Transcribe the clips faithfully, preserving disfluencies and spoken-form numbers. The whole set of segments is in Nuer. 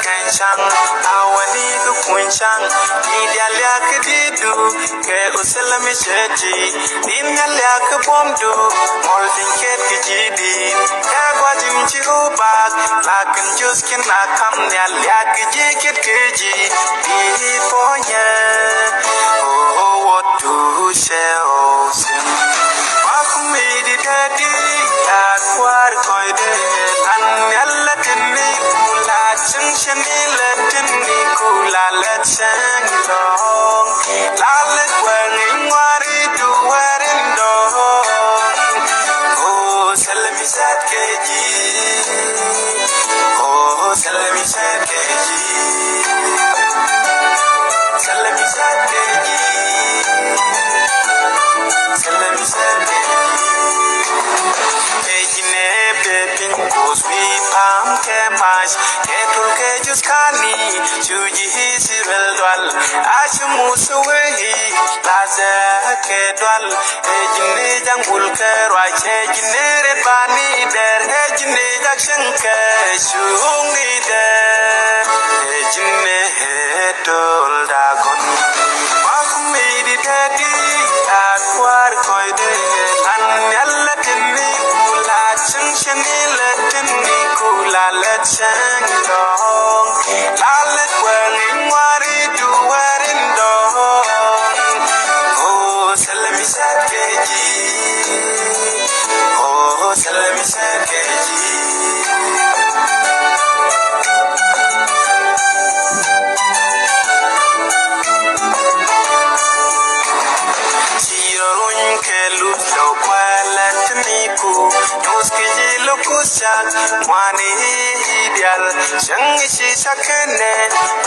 Kɛn caŋ, a wä ni kɛ kuny caŋ, ni dial liak kɛ di̱i̱tdu, kɛ Uthɛlɛ mi cɛ ti, din nya liak kɛ buɔ̱mdu, mɔl tin ket kɛ ji̱ di̱i̱t, kɛ gua̱th in ci ru bak, lakin juth kin a kam nhial liak kɛ ji̱ ket kɛ ji̱, di̱i̱t puɔ̱nyɛ, o wä du cɛ o. Mak mi di dadi, ya kuar koi de, an yalla tini kula ching chini le tini kula le ching dong. La le kweng ingwari du werin dong. Oh, sell mi sat keji. Oh, sell mi sat keji. Sell mi sat keji. Kɛ ji̱n ëë piny kuuth wi̱i̱ pa̱a̱m kɛ mac, kɛ tul kɛ juth kani, cu ji̱ Israel dual, a ci Muthɛ wee i̱, lathɛ kɛ dual, kɛ ji̱n ëë ja̱ŋ bul kɛ ruac, kɛ ji̱n ëë rit bani dɛr, kɛ ji̱n ëë jak cieŋ kɛ cuŋni dɛr, kɛ ji̱n ëë Tol dagon. Mak mi di dadi, a kuar koi de, an yalla tini kula ching chini le tini kula le ching dong. La le kweng ingwari du werin dong. Oh, sell mi sat keji. Oh, sell mi sat keji. Ci rɔ runy kɛ lut lɔ kuɛlɛ tiniku. Nyuth kɛ ji̱ lɔ kuth cak. Ŋuani dial cäŋ ci cak kɛnɛ.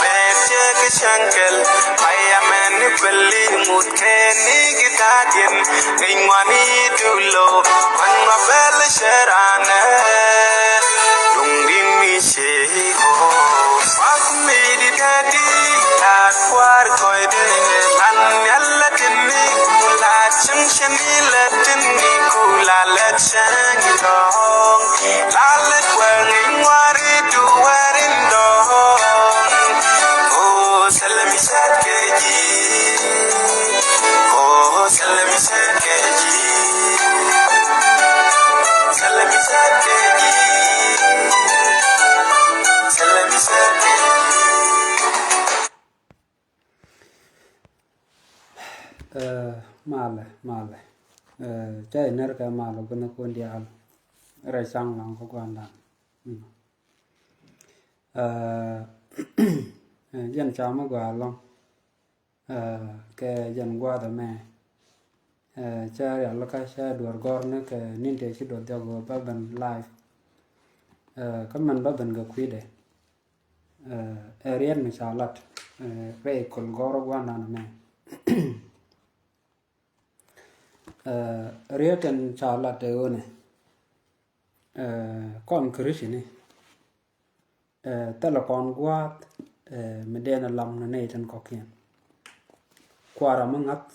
Mɛt cɛ kɛ cäŋ kɛl. Pay amɛn ni kuɛli ŋut kɛ ni gi ta̱a̱diɛn. Ŋuani dulo. Kuan ma bɛl cɛ ranɛ. Duŋ din mi cɛ. Mak mi di dadi, a kuar koi de, an yalla tini kula ching chini le tini kula le ching dong. La le kweng ingwari du werin dong. Oh, sell mi sat keji. Oh, sell mi sat keji. Sell mi sat keji. Ɛ, malɛ, malɛ. Ɛ, ca inɛr kɛ malɛ bä ni kun diaal. Rɛ caŋ lɔŋ kä guandan. Mm. Ɛ, ɛ, jɛn ca mi gɔaa lɔŋ. Ɛ, kɛ jɛn gua̱a̱th ɛmɛ. Ɛ, cä rial kä cä duɔr gɔr ni kɛ nin tëë ci duɔth jɔk ɣöö bä ben live. Ɛ, kä mɛn bä ben kɛ kui̱dɛ. Ɛ, ɛ riet mi ca lat. Ɛ, rɛy köl gɔr gua̱a̱th nan ɛmɛ. Ɛ, riet ɛn ca lat ɛ ɣöö nɛ. Ɛ, kɔn Kritini. Ɛ, thilɛ kɔn gua̱a̱th, ɛ, mi dee ni lam ni nɛy tin kɔ̱kiɛn. Kuara mi ŋa̱th,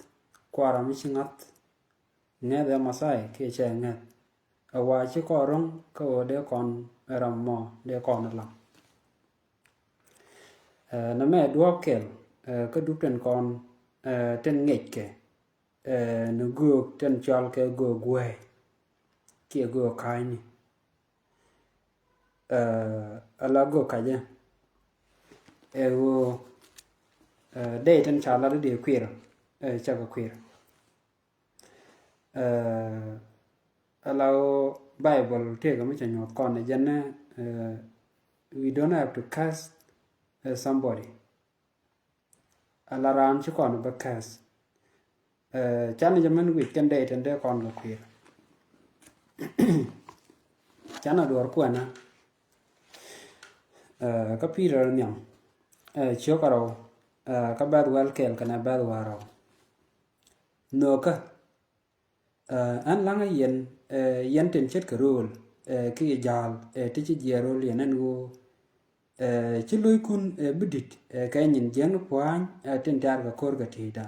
kuara mi ci ŋa̱th. Ŋɛth ɛ Mɛthia kiɛ cɛ ŋɛth. Ɛ wa ci kɔn ro̱ŋ kä ɣöö dee kɔn ɛ ram mɔ dee kɔn ɛ lam. Ɛ, nɛmɛ duɔ̱ɔ̱p kɛl, ɛ, kä dup tin kɔn, ɛ, tin ŋiɛckɛ. Ɛ, ni göök tin cɔal kɛ göök guɛɛy kiɛ göök ka̱a̱cni. Ɛ, ala göök kacä ɛ ɣöö, ɛ, dee tin ca lat i̱ dee kuir, ɛ, cakɛ kuir. Ɛ, ala ɣöö Bible tëëkɛ mi cɛ nyuɔ̱th kɔn ɛ jɛn ɛ, ɛ, we don't have to curse, ɛ, somebody. Ala raan ci kɔn bä kɛth. Ɛ, canɛ jɛ mɛn wi̱c kɛn dee tin dee kɔn kɛ kuir. Canɛ duɔr kuɛnä. Ɛ, kä Pi̱tɛr nhiam. Ɛ, ciök kärɔw. Ɛ, kä bɛ̈th wäl kɛl kɛnɛ bɛ̈th wäl rɔw. Nhökä. Ɛ, ɛn la̱ŋä yɛn, ɛ, yɛn tin ce̱tkɛ rööl, ɛ, kiɛ ja̱a̱l, ɛ, ti ci jiɛɛr rööl yɛn ɛn ɣöö, ɛ, ci lo̱ckun, ɛ, bi di̱t, ɛ, kɛ nyin jiäkni pua̱a̱ny, ɛ, tin tɛ̈r kɛ ko̱r kɛ ti̱i̱da.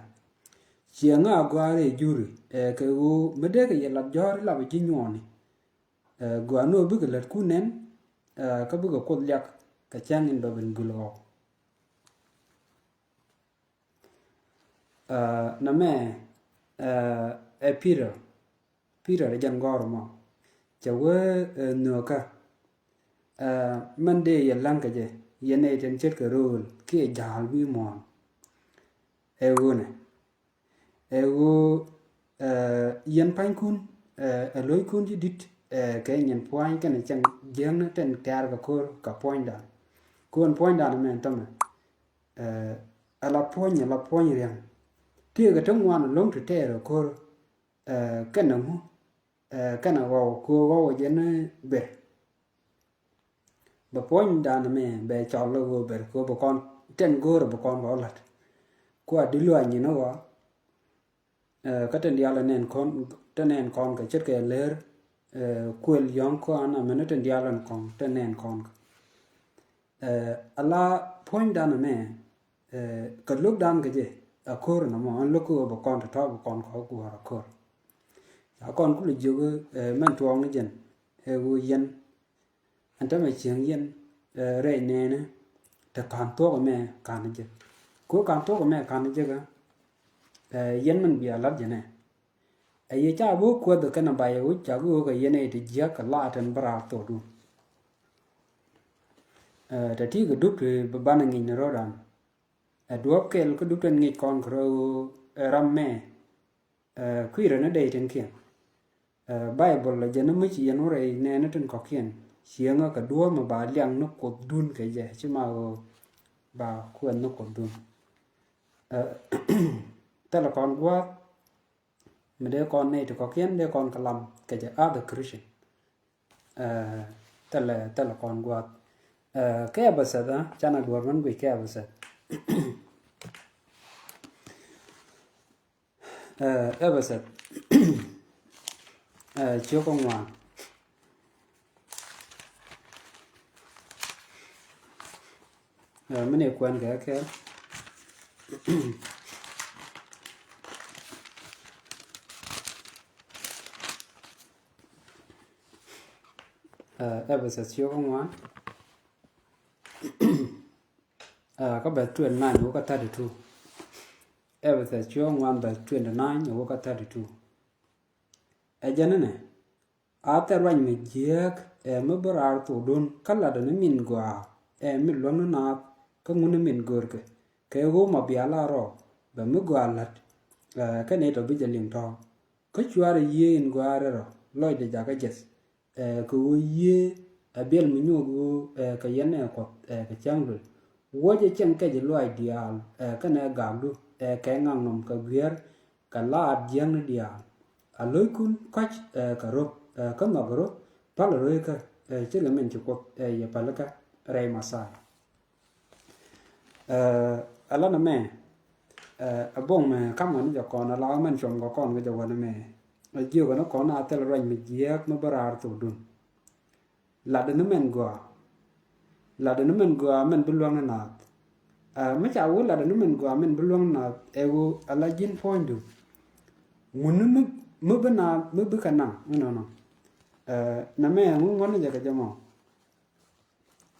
Ciɛ ŋa a gɔaa rɛy juri, ɛ, kɛ ɣöö mi dee kɛ yɛ lat jɔ̱ɔ̱r ilapɛ ji̱ nyuɔɔni. Ɛ, gɔaa ni ɣöö bikɛ lätkun nɛn, ɛ, kä bikɛ Kuoth liak kɛ cäŋ in bɛ ben gul ɣɔw. Ɛ, nɛmɛ, ɛ, ɛ Peter. Peter ɛ jɛn gɔ̱r mɔ. Cɛ wee, ɛ, nhöökä. Ɛ, mɛn dee yɛ läŋ kɛ jɛ, yɛn nɛy tin ce̱tkɛ rööl kiɛ ja̱a̱l wi̱i̱ muɔ̱ɔ̱n. Ɛ ɣöö nɛ, ɛ ɣöö, ɛ, yɛn pa̱nykun, ɛ, ɛ lo̱ckun ci di̱t, ɛ, kɛ nyin pua̱ny kɛnɛ cɛŋ jiäkni tin tɛ̈r kɛ ko̱r kɛ puɔ̱nydan. Kɛ ɣöö ɛn puɔ̱nydan ɛmɛ ɛn tämɛ, ɛ, ɛ la puɔ̱ny, ɛ la puɔ̱ny ria̱ŋ. Tëëkɛ ti ŋuan ɛlɔ̱ŋ ti tɛɛr kɛ ko̱r, ɛ, kɛnɛ ŋu, ɛ, kɛnɛ ɣɔw, kɛ ɣöö ɣɔw ɛ jɛn ber. Bɛ puɔ̱nydan ɛmɛ bɛ cɔl ɣöö ber kɛ ɣöö bɛ kɔn tin go̱o̱rɛ bɛ kɔn kɛ ɣɔw la̱t. Kua di luac nyin ɣɔw, ɛ, kä tin diaal ɛ nɛn kɔn, tin nɛn kɔn kɛ ce̱tkɛ lär, ɛ, kuël yɔ̱ŋ kɔn amäni tin diaal ɛn kɔn, tin nɛn kɔn kɛ. Ɛ, ala puɔ̱nydan ɛmɛ, ɛ, kɛ lo̱kdan kɛ jɛ, a ko̱r nɔmɔ, ɛn lo̱k ɣöö bɛ kɔn tɔ̱tɔ̱ bɛ kɔn kɛ guɔ̱ɔ̱r a ko̱r. Ca kɔn kulɛ jiök, ɛ, mɛn tuɔɔk ni jɛn, ɛ, ɣöö yɛn, ɛn tämɛ cieŋ yɛn, ɛ, rɛy nɛɛni, te ka̱n thuɔ̱k ɛmɛ ka̱n jek. Kɛ ɣöö ka̱n thuɔ̱k ɛmɛ ka̱n jek, ɛ, yɛn min bia la̱t jɛ nɛ. Ɛ yɛ ca bi wä kuäth kɛnɛ bay wi̱c ca bi wä kɛ yɛn ɛ ti jiäk kɛ laat ɛn bä raar thokdun. Ɛ, tɛ ti kɛ dup ti bi banɛ ŋi̱i̱c ni ro̱dan. Ɛ duɔ̱ɔ̱p kɛl kä dup tin ŋi̱i̱c kɔn kɛ rɔ ɣöö ɛ ram mɛ, ɛ, kui̱rɛ ni dee tin kiɛn. Ɛ, Baibol ɛ jɛn ni mi ci yɛn wä rɛy nɛɛni tin kɔ̱kiɛn cieŋä kɛ duɔ̱ɔ̱p mi ba liaŋ ni Kuothdun kɛ jɛ ci ma ɣöö ba kuɛth ni Kuothdun. Ɛ, thilɛ kɔn gua̱a̱th mi dee kɔn nɛy ti kɔ̱kiɛn dee kɔn kɛ lam kɛ jɛ other Christian. Ɛ, thilɛ, thilɛ kɔn gua̱a̱th. Ɛ, kɛ Epɛthɛth, ɛ, canɛ duɔ̱ɔ̱r min guic kɛ Epɛthɛth. Ɛ, Epɛthɛth, ɛ, ciök ŋuan. Ɛ, mi ni kuɛn kɛ kɛl. Ɛ, Epɛthɛth ciök ŋuan. Ɛ, kä bɛth twenty nine wä kä thirty two. Epɛthɛth ciök ŋuan bɛth twenty nine wä kä thirty two. Ɛ jɛn inɛ, a thil ruac mi jiääk ɛ mi bi raar thokdun kä latdä ni min gɔaa ɛ mi luäŋni naath kä ŋun ni min görkɛ kɛ ɣöö ma bia la rɔ bɛ mi gɔaa la̱t, ɛ, kä nɛy tɔ bi jɛ liŋ tɔ̱. Kä cuarɛ yiëë in gɔaa rɛl rɔ lɔcdɛ jakä jɛth, ɛ, kɛ ɣöö yiëë ɛ biɛl mi nyuɔth ɣöö, ɛ, kɛ yɛn ɛ Kuɔth, ɛ, kɛ cäŋ luël. Wuɔcɛ cieŋ kɛc luaac diaal, ɛ, kɛnɛ gakdu, ɛ, kɛ ŋaknɔm kɛ guiɛɛr kɛ laat jiäkni diaal. A lo̱ckun kɔ̱c, ɛ, kɛ ro̱, ɛ, kä nhɔk kɛ ro̱, päl ro̱ikä, ɛ, cikɛ min ci Kuoth, ɛ, yɛ pälikä rɛy Mɛthia. Ɛ, ala nɛmɛ, ɛ, a boŋ mɛ kam ɣän jɛ kɔn ala mɛn cuɔm kɛ kɔn kɛ jɛ wä nɛmɛ. A jiök ɣän kɔn a thil ruac mi jiääk mi bä raar thokdun. Latdä ni mɛn gɔaa. Latdä ni mɛn gɔaa mɛn bi luäŋni naath. Ɛ, mi ca wee latdä ni mɛn gɔaa mɛn bi luäŋni naath ɛ ɣöö ala ji̱n puɔ̱nydu. Ŋuni mi, mi bi naath mi bi kɛ naŋ inɔnɔ. Ɛ, nɛmɛ ŋu ŋuɔ̱tni jɛ kɛ jɛ mɔ.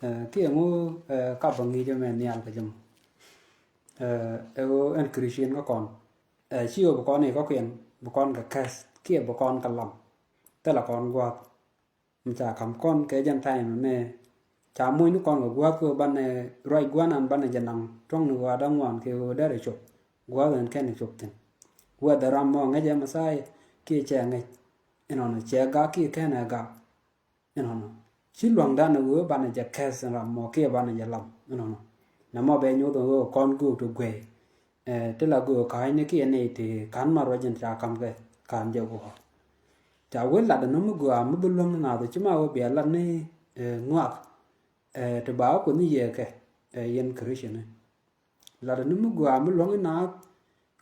Ɛ, kiɛ ŋu, ɛ, kap bä ŋi̱i̱c ɛmɛ nhial kɛ jɛ mɔ. Ɛ, ɛ ɣöö ɛn Christian kä kɔn. Ɛ, ci ɣöö bi kɔn i̱ kɔ̱kiɛn bi kɔn kɛ kɛth kiɛ bi kɔn kɛ lam. Thilɛ kɔn gua̱a̱th. Mi ca ka̱m kɔn kɛ jɛn time ɛmɛ. Ca moc ni kɔn kɛ gua̱a̱th kɛ ɣöö banɛ ruac gua̱a̱th nan banɛ jɛ naŋ tuɔ̱ŋni ɣöö a da̱ŋ ŋuan kɛ ɣöö derɛ cop. Gua̱a̱th ɛn kɛn cop thi̱n. Whether ram mɔ ŋäcɛ Mɛthia kiɛ cɛ ŋäc. Inɔnɔ cɛ gak kiɛ kɛn ɛ gak. Inɔnɔ. Ci lua̱ŋdan ɛ ɣöö banɛ jɛ kɛth in ram mɔ kiɛ banɛ jɛ lam. Inɔnɔ. Nɛ mɔ bɛ nyoth ɛ ɣöö kɔn göök ti guey. Ɛ, ti la göök ka̱a̱cni kiɛ nɛy ti ka̱n ma ruac in ca ka̱m kɛ ka̱n jɛ guɔ̱ɔ̱r. Ca wee latdä ni mi gɔaa mi bi luäŋ ni naath ci ma wee bia lat ni, ɛ, ŋuak. Ɛ, ti ba wä kueth ni yɛ kɛ, ɛ, yɛn Christian ni. Latdä ni mi gɔaa mi luäŋ ni naath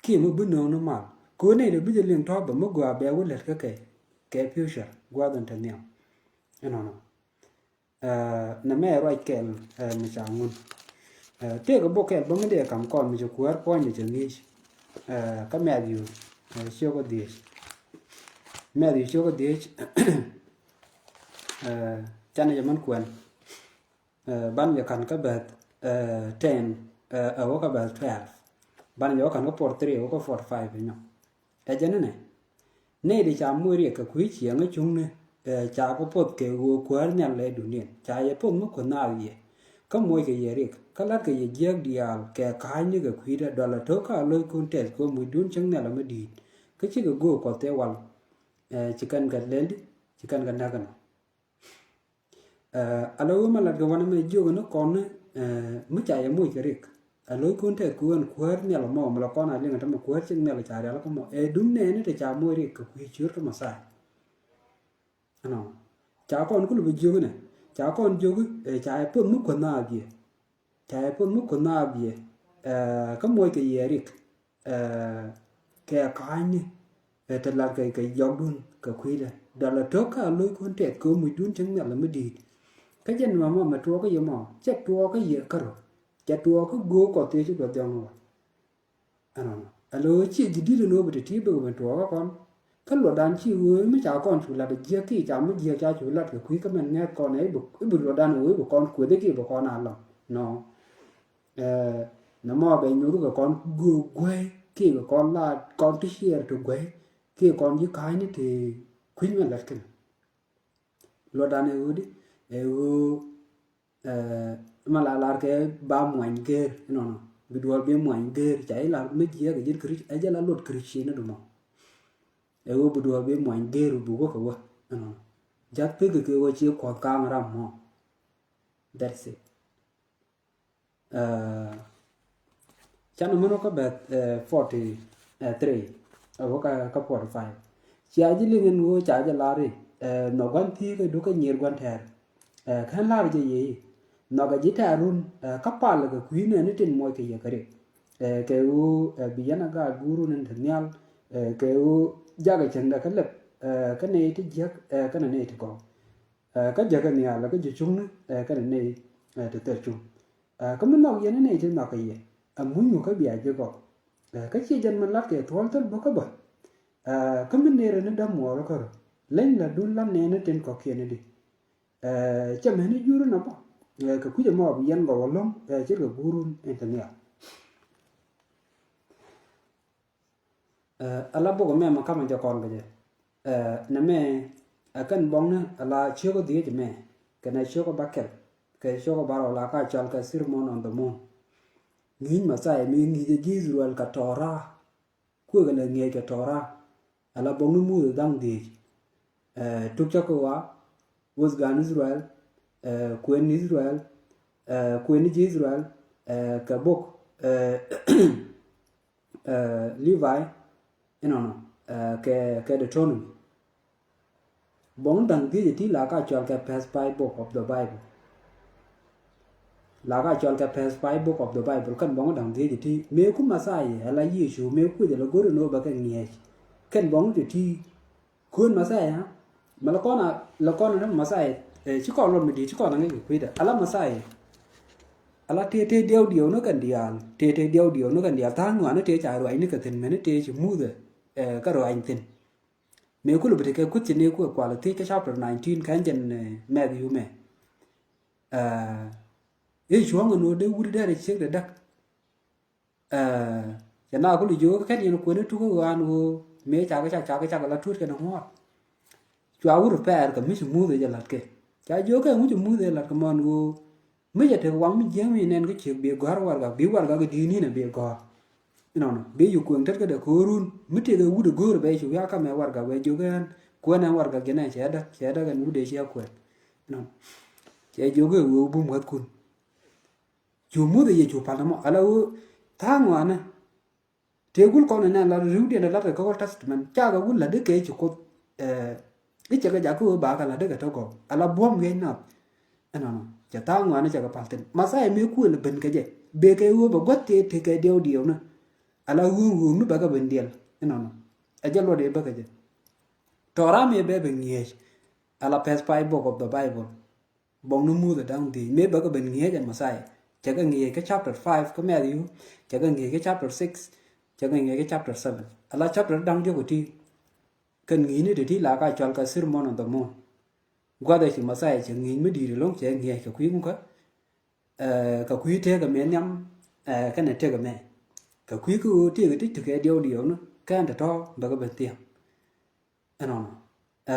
kiɛ mi bi nööŋ ni mal. Kɛ wee nɛy ti bi jɛ liŋ tɔ̱ bɛ mi gɔaa bia wä lät kä kɛ, kɛ future gua̱a̱th in te nhiam. Inɔnɔ. Ɛ, nɛmɛ ruac kɛl, ɛ, mi ca ŋun. Ɛ, tëëkɛ bok kɛl bä mi dee kam kɔn mi cɛ kuäär puɔ̱ny mi cɛ ŋi̱i̱c. Ɛ, kä Matthew, ɛ, ciökä dhiec. Matthew ciökä dhiec, ɛ, canɛ jɛ mɛn kuɛn. Ɛ, banɛ jɛ ka̱n kä bɛth, ɛ, ten, ɛ, ɛ wä kä bɛth twelve. Banɛ jɛ wä ka̱n kä forty three ɛ wä kä forty five inyɔ. Ɛ jɛ ni nɛ. Nɛy ti ca moc riɛk kɛ kui̱ ciɛŋä cuŋni, ɛ, ca kɛ poth kɛ ɣöö Kuäär nhial lɛ duŋdiɛn. Ca yɛ poth mi Kuoth naath yɛ. Kä moc kɛ yɛ riɛk. Kä la̱t kɛ yɛ jiääk diaal kɛ ka̱a̱cni kɛ kui̱dä dualɛ to̱k kä a lo̱ckun tɛth kɛ ɣöö mucdun cieŋ nhial ɛ mi di̱i̱t. Kä cikɛ göök Kuɔth tëë wal. Ɛ, ci kɛn kɛ lɛl di, ci kɛn kɛ näk ɛnɔ. Ɛ, ala wee ma lat kɛ wanɛ mɛ jiök ni kɔn ni, ɛ, mi ca yɛ moc kɛ riɛk. A lo̱ckun tɛth kɛ ɣöö ɛn Kuäär nhial mɔ, mi la kɔn a liŋ ɛ tämɛ Kuäär cieŋ nhial ca rial kä mɔ. Ɛ duŋ nɛɛni ti ca moc riɛk kɛ kui̱ ciöt kä Mɛthia. Ɛnɔ. Ca kɔn kulɛ bi jiök nɛ. Ca kɔn jiök, ɛ, ca yɛ poth mi Kuoth naath yɛ. Ca yɛ poth mi Kuoth naath yɛ. Ɛ, kä moc kɛ yɛ riɛk. Ɛ, kɛ ka̱a̱cni, ɛ, te lat kɛ, kɛ jɔkdun kɛ kui̱dɛ. Dualɛ to̱k kä a lo̱ckun tɛth kɛ ɣöö mucdun cieŋ nhial ɛ mi di̱i̱t. Kä jɛn mama mɛ tuɔɔkä yɛ mɔ, cɛ tuɔɔkä yɛ kärɔ. Cɛ tuɔɔkä göök Kuɔth tëë ci Kuoth jɔk ni wal. Ɛnɔnɔ. Ɛ lo̱ ci ji̱ di̱t ɛn ɣöö bi ti ti bikɛ ben tuɔɔkä kɔn. Kä luɔtdan ci ɣöö mi ca kɔn cu lat jiäk ki ca mi jiäk ca cu lat kɛ kui̱ kä mɛn ŋɛ̈th kɔn ɛ i̱ bi, i̱ bi luɔtdan ɣöö i̱ bi kɔn kuethä ki bi kɔn a lɔŋ. Nɔ. Ɛ, nɛ mɔ bɛ nyoth kɛ kɔn göök guey, kiɛ kɛ kɔn la kɔn ti ciɛɛr ti guey, kiɛ kɔn ji̱ ka̱a̱cni ti kui̱ny mɛ lät kɛn. Luɔtdan ɛ ɣöö di, ɛ ɣöö, ɛ, ma la lar kɛ ba muany geer, inɔnɔ. Bi duɔl bi muany geer, ca i̱ lar mi jiɛk ɛ ji̱n Kri-, ɛ jɛ la luɔt Christian ni dumɔ. Ɛ ɣöö bi duɔl bi muany geer, bi wä kɛ wä, inɔnɔ. Jath pek kɛ ɣöö ci Kuɔth ka̱a̱ŋ ram mɔ. That's it. Ɛ, canɛ män wä kä bɛth, ɛ, forty three, ɛ, wä kä, kä forty five. Cia ji̱ liŋ ɛn ɣöö ca jɛ lar i̱, ɛ, nhɔk gua̱n thi̱i̱kä dukä nyier gua̱n tɛɛr. Ɛ, kɛn lar jɛ yɛ i̱, nhɔkɛ ji̱ tɛɛrun, ɛ, kä palɛ kɛ kui̱ nɛɛni tin muɔc kɛ yɛ kɛ riɛk. Ɛ, kɛ ɣöö, ɛ, bi yɛn a gaat guurun in te nhial, ɛ, kɛ ɣöö jakɛ cäŋdɛ kä lɛp, ɛ, kä nɛy ti jiäk, ɛ, kɛnɛ nɛy ti gɔw. Ɛ, kä jäkä nhial, kä ji̱ cuŋni, ɛ, kɛnɛ nɛy, ɛ, ti thil cuŋ. Ɛ, kä mi nhɔk yɛn ni nɛy ti nhɔk kɛ yɛ, ɛ, munyku kä bia ji̱ gɔk. Ɛ, kä ciɛ jɛn mi lat kɛ thuɔl thil bä kä bä. Ɛ, kä mi nërɛ ni dämuɔɔr kärɔ. Leny la dun la nɛɛni tin kɔ̱kiɛn ni di. Ɛ, cɛ mɛni juri na bä. Ɛ, kɛ kui̱c ɛmɔ bi yɛn gɔw ɛlɔ̱ŋ, ɛ, ce̱tkɛ guurun in te nhial. Ɛ, ala bok ɛmɛ mɛ kamɛ jɛ kɔn kɛ jɛ. Ɛ, nɛmɛ, ɛ, kɛn bɔŋni ala ciök ɛ dhiec ɛmɛ, kɛnɛ ciök ɛ bäkɛl, kɛ ciök ɛ bärɔw la ka cɔal kɛ Sermon on the Mount. Ŋi̱i̱c Mɛthia mi ŋi̱i̱cɛ ji̱ Ithɛrɛl kɛ Tɔra. Kuëëkɛ lɛ ŋi̱eec kɛ Tɔra. Ala bɔŋni Muthɛ da̱ŋ dhiec. Ɛ, tuk cä kɛ ɣɔaa, wuɔth gan Israel, ɛ, kuën Israel, ɛ, kuën ji̱ Israel, ɛ, kɛ bok, ɛ, ɛ, Levi, inɔnɔ, ɛ, kɛ, kɛ Deuteronomy. Bɔŋni da̱ŋ dhiec ɛ ti la ka cɔal kɛ First Five Book of the Bible. La ka cɔal kɛ First Five Book of the Bible, kɛn bɔŋni da̱ŋ dhiec ɛ ti. Mëë ku Mɛthia, ala Yecu, mëë kuec ala go̱r in ɣöö bɛ kɛ ŋi̱eec. Kɛn bɔŋni ti ti. Kuën Mɛthia, mɛ la kɔn a, la kɔn a ni Mɛthia, ɛ, ci kɔn luɔt mi di̱i̱t, ci kɔn a ŋäc kɛ kui̱dɛ. Ala Mɛthia. Ala tëë, tëë diɛw diɛw ni kɛn diaal. Tëë, tëë diɛw diɛw ni kɛn diaal. Tha̱a̱ŋ ŋuani tëë ca ruacni kɛ thi̱n, mɛni tëë ci Muthɛ, ɛ, kä ruacni thi̱n. Mëë kulɛ bi tekɛ kuth ci ni kuɛ kual thiec kä chapter nineteen kɛn jɛn, ɛ, Matthew mɛ. Ɛ, i̱ cuɔ̱ŋ ɛn ɣöö dee wut dee rɛ ciek dee däk. Ɛ, cɛ na kul jiök kɛn yɛn kuɛn i̱ tuk i̱ ɣɔaan ɣöö mëë cakɛ cak, cakɛ cak ala tuut kɛn i̱ ŋuɔ̱ɔ̱t. Cua wut pɛɛr kɛ mi ci Muthɛ jɛ la̱t kɛ. Ca jiök kɛ mi ci Muthɛ la̱t kɛ mɔn ɣöö mi cɛ tek waŋ mi jiäk mi nɛn kä ciek bi gɔ̱a̱r warɛgak, bi warɛgak i̱ di̱i̱t ni̱n ɛ bi gɔ̱a̱r. Inɔnɔ, bi yuk kueŋ tet kädɛ ko̱o̱run, mi tëëkɛ wut ɛ go̱o̱r ɛ bɛ ci wiak kamɛ warɛgak bɛ jiök ɛn, kuɛn ɛn warɛgak jɛ nɛ cɛ däk, cɛ däk ɛn wut ɛ ciɛ kuɛn. Inɔnɔ. Cɛ jiök ɛ ɣöö bum wäthkun. Cu Muthɛ yɛ cu pal nɔmɔ, ala ɣöö tha̱a̱ŋ ŋɔaanä. Tëë gul kɔn inɛ la ri̱wdiɛn ɛ la̱t kɛ kä Old Testament, cakɛ wul la̱t dee kɛ ci Kuoth, ɛ, i̱ cɛ kɛ jakä ɣöö bakɛ la̱t dee kɛ tɔ̱ gɔw. Ala buɔ̱m wi̱ec nath. Ɛnɔnɔ, cɛ tha̱a̱ŋ ŋɔaanä cɛ kɛ pal thi̱n. Mɛthia mëë kuël ben kɛ jɛ. Bëë kɛ ɣöö bɛ gua̱th tëë tekɛ diɛw diɛw ni. Ala ɣöö ɣööŋni bɛ kɛ ben diɛl. Ɛnɔnɔ. Ɛ jɛ luɔt i̱ bä kɛ jɛ. Tɔra mëë bɛ ben ŋi̱eec. Ala First Five Book of the Bible. Bɔŋni Muthɛ da̱ŋ dhiec mëë bäkɛ ben ŋi̱eec ɛn Mɛthia. Cɛ kɛ ŋi̱eec kä chapter five kä Matthew, cɛ kɛ ŋi̱eec kä chapter six, cɛ kɛ ŋi̱eec kä chapter seven. Ala chapter da̱ŋ diɔ̱k ɛ ti. Kɛn ŋi̱i̱cni ti ti la ka cɔal kɛ Sermon on the Mount. Gua̱thɛ ci Mɛthia cɛ ŋi̱i̱c mi di̱i̱t ɛlɔ̱ŋ cɛ ŋi̱eec kɛ kui̱ ŋukä. Ɛ, kɛ kui̱ tëëkɛ mëë nhiam, ɛ, kɛnɛ tëëkɛ mëë. Kɛ kui̱ kä ɣöö tëëkɛ ti tekɛ diɔw diɔw ni kɛn tɔ̱tɔ̱ bɛ kɛ ben thiam. Ɛnɔnɔ. Ɛ,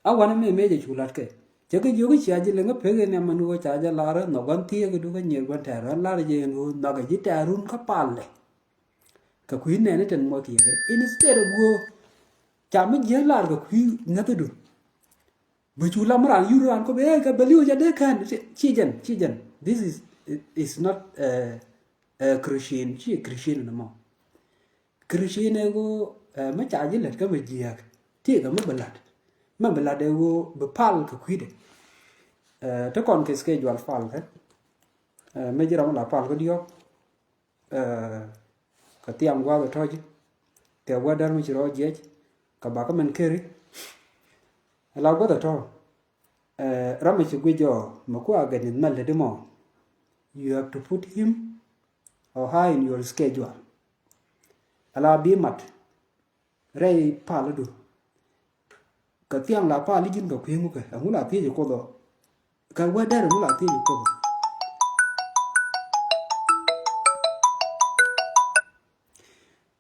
a wanɛ mëë mëë jɛ cu la̱t kɛ. Cɛ kɛ jiök i̱ cia ji̱ liŋ kä pek in nhiam ɛn ɣöö ca jɛ lar ɛ nhɔk gua̱n thieekädu kä nyier gua̱n tɛ̈r ɣän lar jɛ ɛn ɣöö nhɔkɛ ji̱ tɛ̈run kä palɛ. Kɛ kui̱ nɛɛni tin muɔc kɛ yɛ kɛ. Instead of ɣöö ca mi jiäk lar kɛ kui̱ ŋäthädu. Bi cu lam raan yur raan kɔ bɛ ɛ kɛ bɛ li̱w jɛ dee kɛn. Ci jɛn, ci jɛn. This is, is not, ɛ, ɛ, Christian. Ci Christian ni mɔ. Christian ɛ ɣöö, ɛ, mi ca ji̱ lät kä mi jiääk. Ti kɛ mi bi la̱t. Mi bi la̱t ɛ ɣöö bi pal kɛ kui̱dɛ. Ɛ, ti kɔn kɛ schedule pal kɛ. Ɛ, mi ji̱ ram la pal kä diɔ̱k. Ɛ, kɛ thiam gua̱a̱th ɛ tɔ̱ ji̱. Kɛ weather mi ci rɔ jiɛc. Kɛ bakä mɛn keri. Ala gua̱a̱th ɛ tɔ̱. Ɛ, ram mi ci guic jɔ mɛ ku a gɛn in mɛl te di mɔ. You have to put him or her in your schedule. Ala bi mat rɛy pal du. Kɛ thiaŋ la pal i̱ ji̱n kɛ kui̱ ŋukɛ ɛŋu la thiec i̱ Kuoth ɔ. Kɛ weather ɛŋu la thiec i̱ Kuoth ɔ.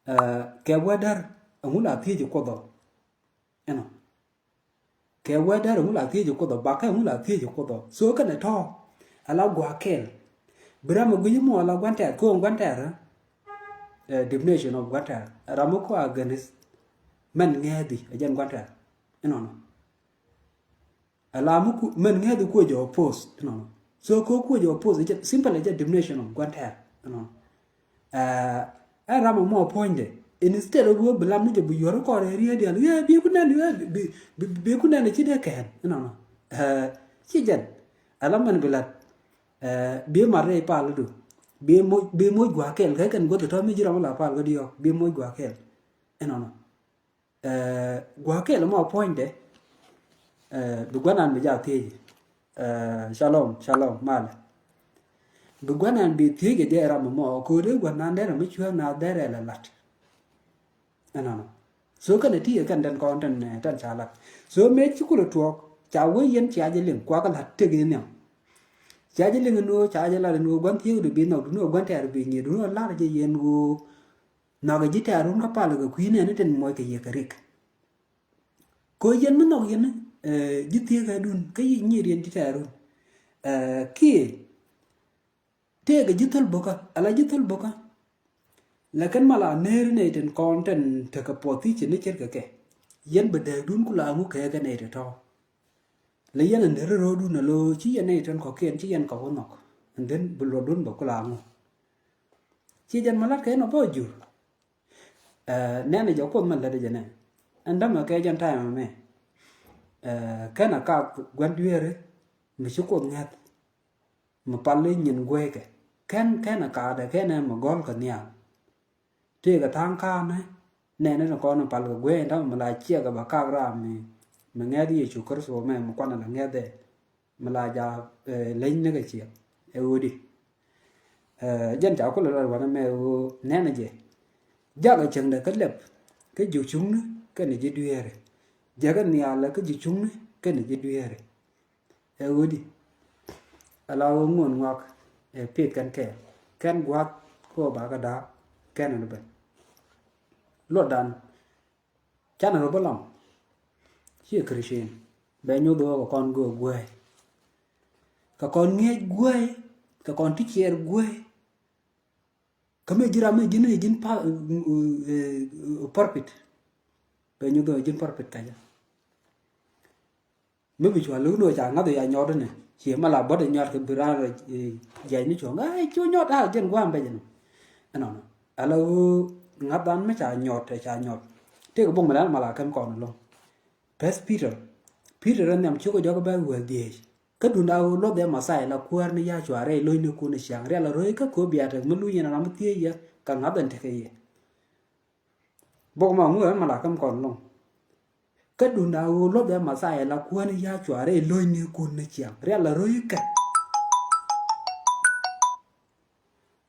Ɛ, kɛ weather ɛŋu la thiec i̱ Kuoth ɔ. Ɛnɔ. Kɛ weather ɛŋu la thiec i̱ Kuoth ɔ, bakä ɛŋu la thiec i̱ Kuoth ɔ. So kɛnɛ tɔ̱ ala gua̱a̱ kɛl. Bi ram ɛ guic mɔ ala gua̱n tɛ̈r, ko̱o̱ŋ gua̱n tɛ̈r, ɛ, definition of gua̱n tɛ̈r. Ram mi kɔ against mɛn ŋɛɛthi ɛ jɛn gua̱n tɛ̈r. Ɛnɔnɔ. Ala mi ku mɛn ŋɛɛthi kuɔ jɛ oppose. Ɛnɔnɔ. So ko̱o̱ŋ kuɔ jɛ oppose, ɛ jɛ simple, ɛ jɛ definition of gua̱n tɛ̈r. Ɛnɔnɔ. Ɛ, ɛ ram ɛmɔ puɔ̱nydɛ. Instead of wee bi lam ni jɛ bi yuɔr kɔn rɛy riet diaal. Wee bi ku nɛn, wee bi, bi, bi ku nɛn ci dee kɛn. Ɛnɔnɔ. Ɛ, ci jɛn. Ɛ lam mɛn bi lat. Ɛ, bi mat rɛy pal du. Bi moc, bi moc gua̱a̱ kɛl. Kɛ kɛn guäth tɔ̱ mi ji̱ ram la pal kä diɔ̱k. Bi moc gua̱a̱ kɛl. Ɛnɔnɔ. Ɛ, gua̱a̱ kɛl mɔ puɔ̱nydɛ. Ɛ, bi gua̱nan bi jaa thiec. Ɛ, shalom, shalom, malɛ. Bi gua̱nan bi thiec jɛ ram mɔ, ko̱dɛ gua̱nan derɛ mi cuɛ na derɛ la lat. Ɛnɔnɔ. So kɛnɛ ti kɛn den kɔn ten, ten ca lat. So mëë ci kulɛ tuɔɔk, ca wee yɛn cia jɛ liŋ, kuakä lat tek in nhiam. Cia jɛ liŋ in ɣöö, ca jɛ lat in ɣöö gua̱n thiec du bi nhɔk, du ni ɣöö gua̱n tɛɛr bi nyiet, du ni ɣöö lar jɛ yɛn ɣöö. Nhɔkɛ ji̱ tɛ̈run kä palä kɛ kui̱ nɛɛni tin muɔc kɛ yɛ kɛ rik. Kɛ yɛn mi nhɔk yɛn, ɛ, ji̱ thieekädun kä yic nyier yɛn ji̱ tɛ̈run. Ɛ, kiɛ tëëkɛ ji̱ thäl bo̱kä, ala ji̱ thäl bo̱kä. Lakin mala neri nɛy tin kɔn tin tekɛ position ni ce̱tkɛ kɛ. Yɛn bɛ dääkdun ku la ŋu kɛ kɛ nɛy tɔ̱tɔ̱. La yɛn a neri ro̱o̱dun a lo̱o̱ ci yɛn nɛy tin kɔ̱kiɛn ci yɛn kɔk wä nhɔk. And then bi luɔtdun bɛ ku la ŋu. Ci jɛn ma la̱t kɛ ɛn ɔ bä jur. Ɛ, nɛnɛ jɛ Kuoth mɛn lätdɛ jɛ nɛ. Ɛn dämɛ kɛ jɛn ta̱a̱ ɛmɛ. Ɛ, kɛn a kak gua̱n dueeri mi ci Kuoth ŋäth. Mi pal i̱ nyin gueekɛ. Kɛn, kɛn a kakdɛ kɛn ɛ mi gɔ̱l kɛ nhial. Tëëkɛ tha̱a̱ŋ ka̱a̱nɛ. Nɛnɛ ni kɔn pal kɛ gueek ɛn dämɛ mi la ciɛkɛ ba kak ram mi, mi ŋäth Yecu Kritho mɛ mi kuanɛ la ŋäth ɛ. Mi la ja, ɛ, leny ni kɛ ciɛ ɛ ɣöödi. Ɛ, jɛn ca kulɛ lɔt wanɛ mɛ ɣöö nɛnɛ jɛ. Jakɛ cäŋdɛ kä lɛp kä ji̱ cuŋni kɛnɛ ji̱ dueeri. Jakɛ nhialɛ kä ji̱ cuŋni kɛnɛ ji̱ dueeri. Ɛ ɣöödi. Ala ɣöö ŋuɔ̱n ŋɔak ɛ pi̱i̱th kɛn kɛɛl. Kɛn gua̱a̱th kä ɣöö bakɛ da̱a̱k kɛn ni ben. Luɔtdan. Canɛ rɔ bä lam. Ciɛ Christian. Bɛ nyuth ɣöö kɛ kɔn göök guäi. Kɛ kɔn ŋi̱eec guäi. Kɛ kɔn ti ciɛɛr guäi. Kä mëë ji̱n ram mëë ji̱n, ji̱n pa, ɛ, ɛ, purpit. Bɛ nyuth ɣöö ji̱n purpit kacä. Mi bi cua lo̱k ni ɣöö ca ŋa̱th ɣöö ca nyɔɔt inɛ. Ciɛ mala buɔ̱t in nyɔɔt kɛ bi raan rɔ, ɛ, jiac ni cuɔ̱ŋ. Ɛ, cu nyɔɔt a jɛn gua̱a̱m bɛ jɛ nɔ. Ɛnɔnɔ. Ala ɣöö ŋa̱th an mi ca nyɔɔt, ɛ ca nyɔɔt. Tëëkɛ bok mi lɛn mala kɛm kɔn ɛlɔ̱ŋ. First Peter. Peter in nhiam ciök ɛ jɔk ɛ bɛ̈th wäl dhieec. Kä duundɛ a ɣöö luɔth ɛ Mɛthia la kuäär ni ya̱ cua rɛy lo̱cnikun ni ciaŋ. Rial a rööc kä kööb bia tek mi luny yɛn ram mi thieec yɛ kɛ ŋa̱th ɛn tekɛ yɛ. Bok ma ŋuɛ ɣän ma la käm kɔn lo̱ŋ. Kä duundɛ a ɣöö luɔth ɛ Mɛthia la kuäär ni ya̱ cua rɛy lo̱cnikun ni ciaŋ. Rial a rööc kä.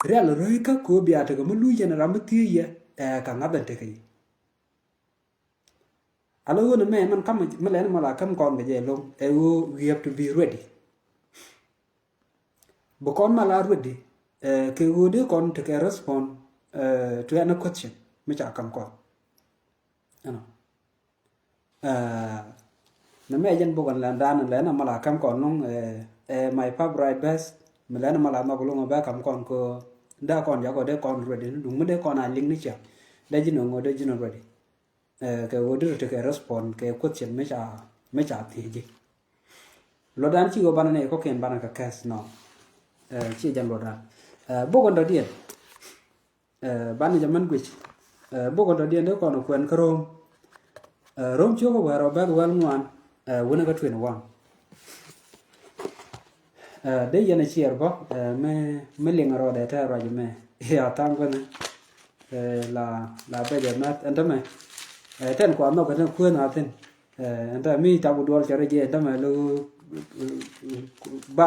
Rial a rööc kä kööb bia tek mi luny yɛn ram mi thieec yɛ, ɛ, kɛ ŋa̱th ɛn tekɛ yɛ. Ala ɣöö ni mɛ mɛn ka̱m mi lɛn mɛ la käm kɔn kɛ jɛ lo̱ŋ ɛ ɣöö we have to be ready. Bi kɔn mal a ready, eh, kɛ ɣöö dee kɔn tekɛ respond, eh, to any question mi ca kam kɔn. Ɛnɔ. Eh, nɛ mɛ jɛn bok ɛn lɛn dan lɛn a mal a kam kɔn loŋ, eh, eh, my favorite verse, mi lɛn a mal a nhɔk loŋ a bɛ kam kɔn kɛ dee kɔn jakɔ dee kɔn ready ni duŋ mi dee kɔn a liŋ ni ciaŋ. Dee ji̱n ŋo dee ji̱n ready. Eh, kɛ ɣöö dee tekɛ respond kɛ question mi ca, mi ca thiec ji̱. Luɔtdan ci ɣöö banɛ nɛ kɔkiɛn banɛ kɛ kɛth nɔ. Eh, ci jɛn luɔtdan. Eh, bok ɛn dɔ̱diɛn. Eh, banɛ jɛ mɛn guic. Eh, bok ɛn dɔ̱diɛn dee kɔn kuɛn kä Rom. Eh, Rom ciök ɛ wäl rɛw bɛth wäl ŋuan, eh, wunɛ kä twenty one. Eh, dee yɛn a ciɛɛr bä, eh, mi, mi liŋ rɔɔdɛ tɛ ruac mɛ. Ya thaŋ kuɛn, eh, la, la bɛ jɛ mɛth ɛn tämɛ. Eh, tɛn kua nhɔk ɛn kuɛn a thin. Eh, ɛn tämɛ mi tabu duɔl cɛ rɛ jɛ ɛn tämɛ lo, eh, ba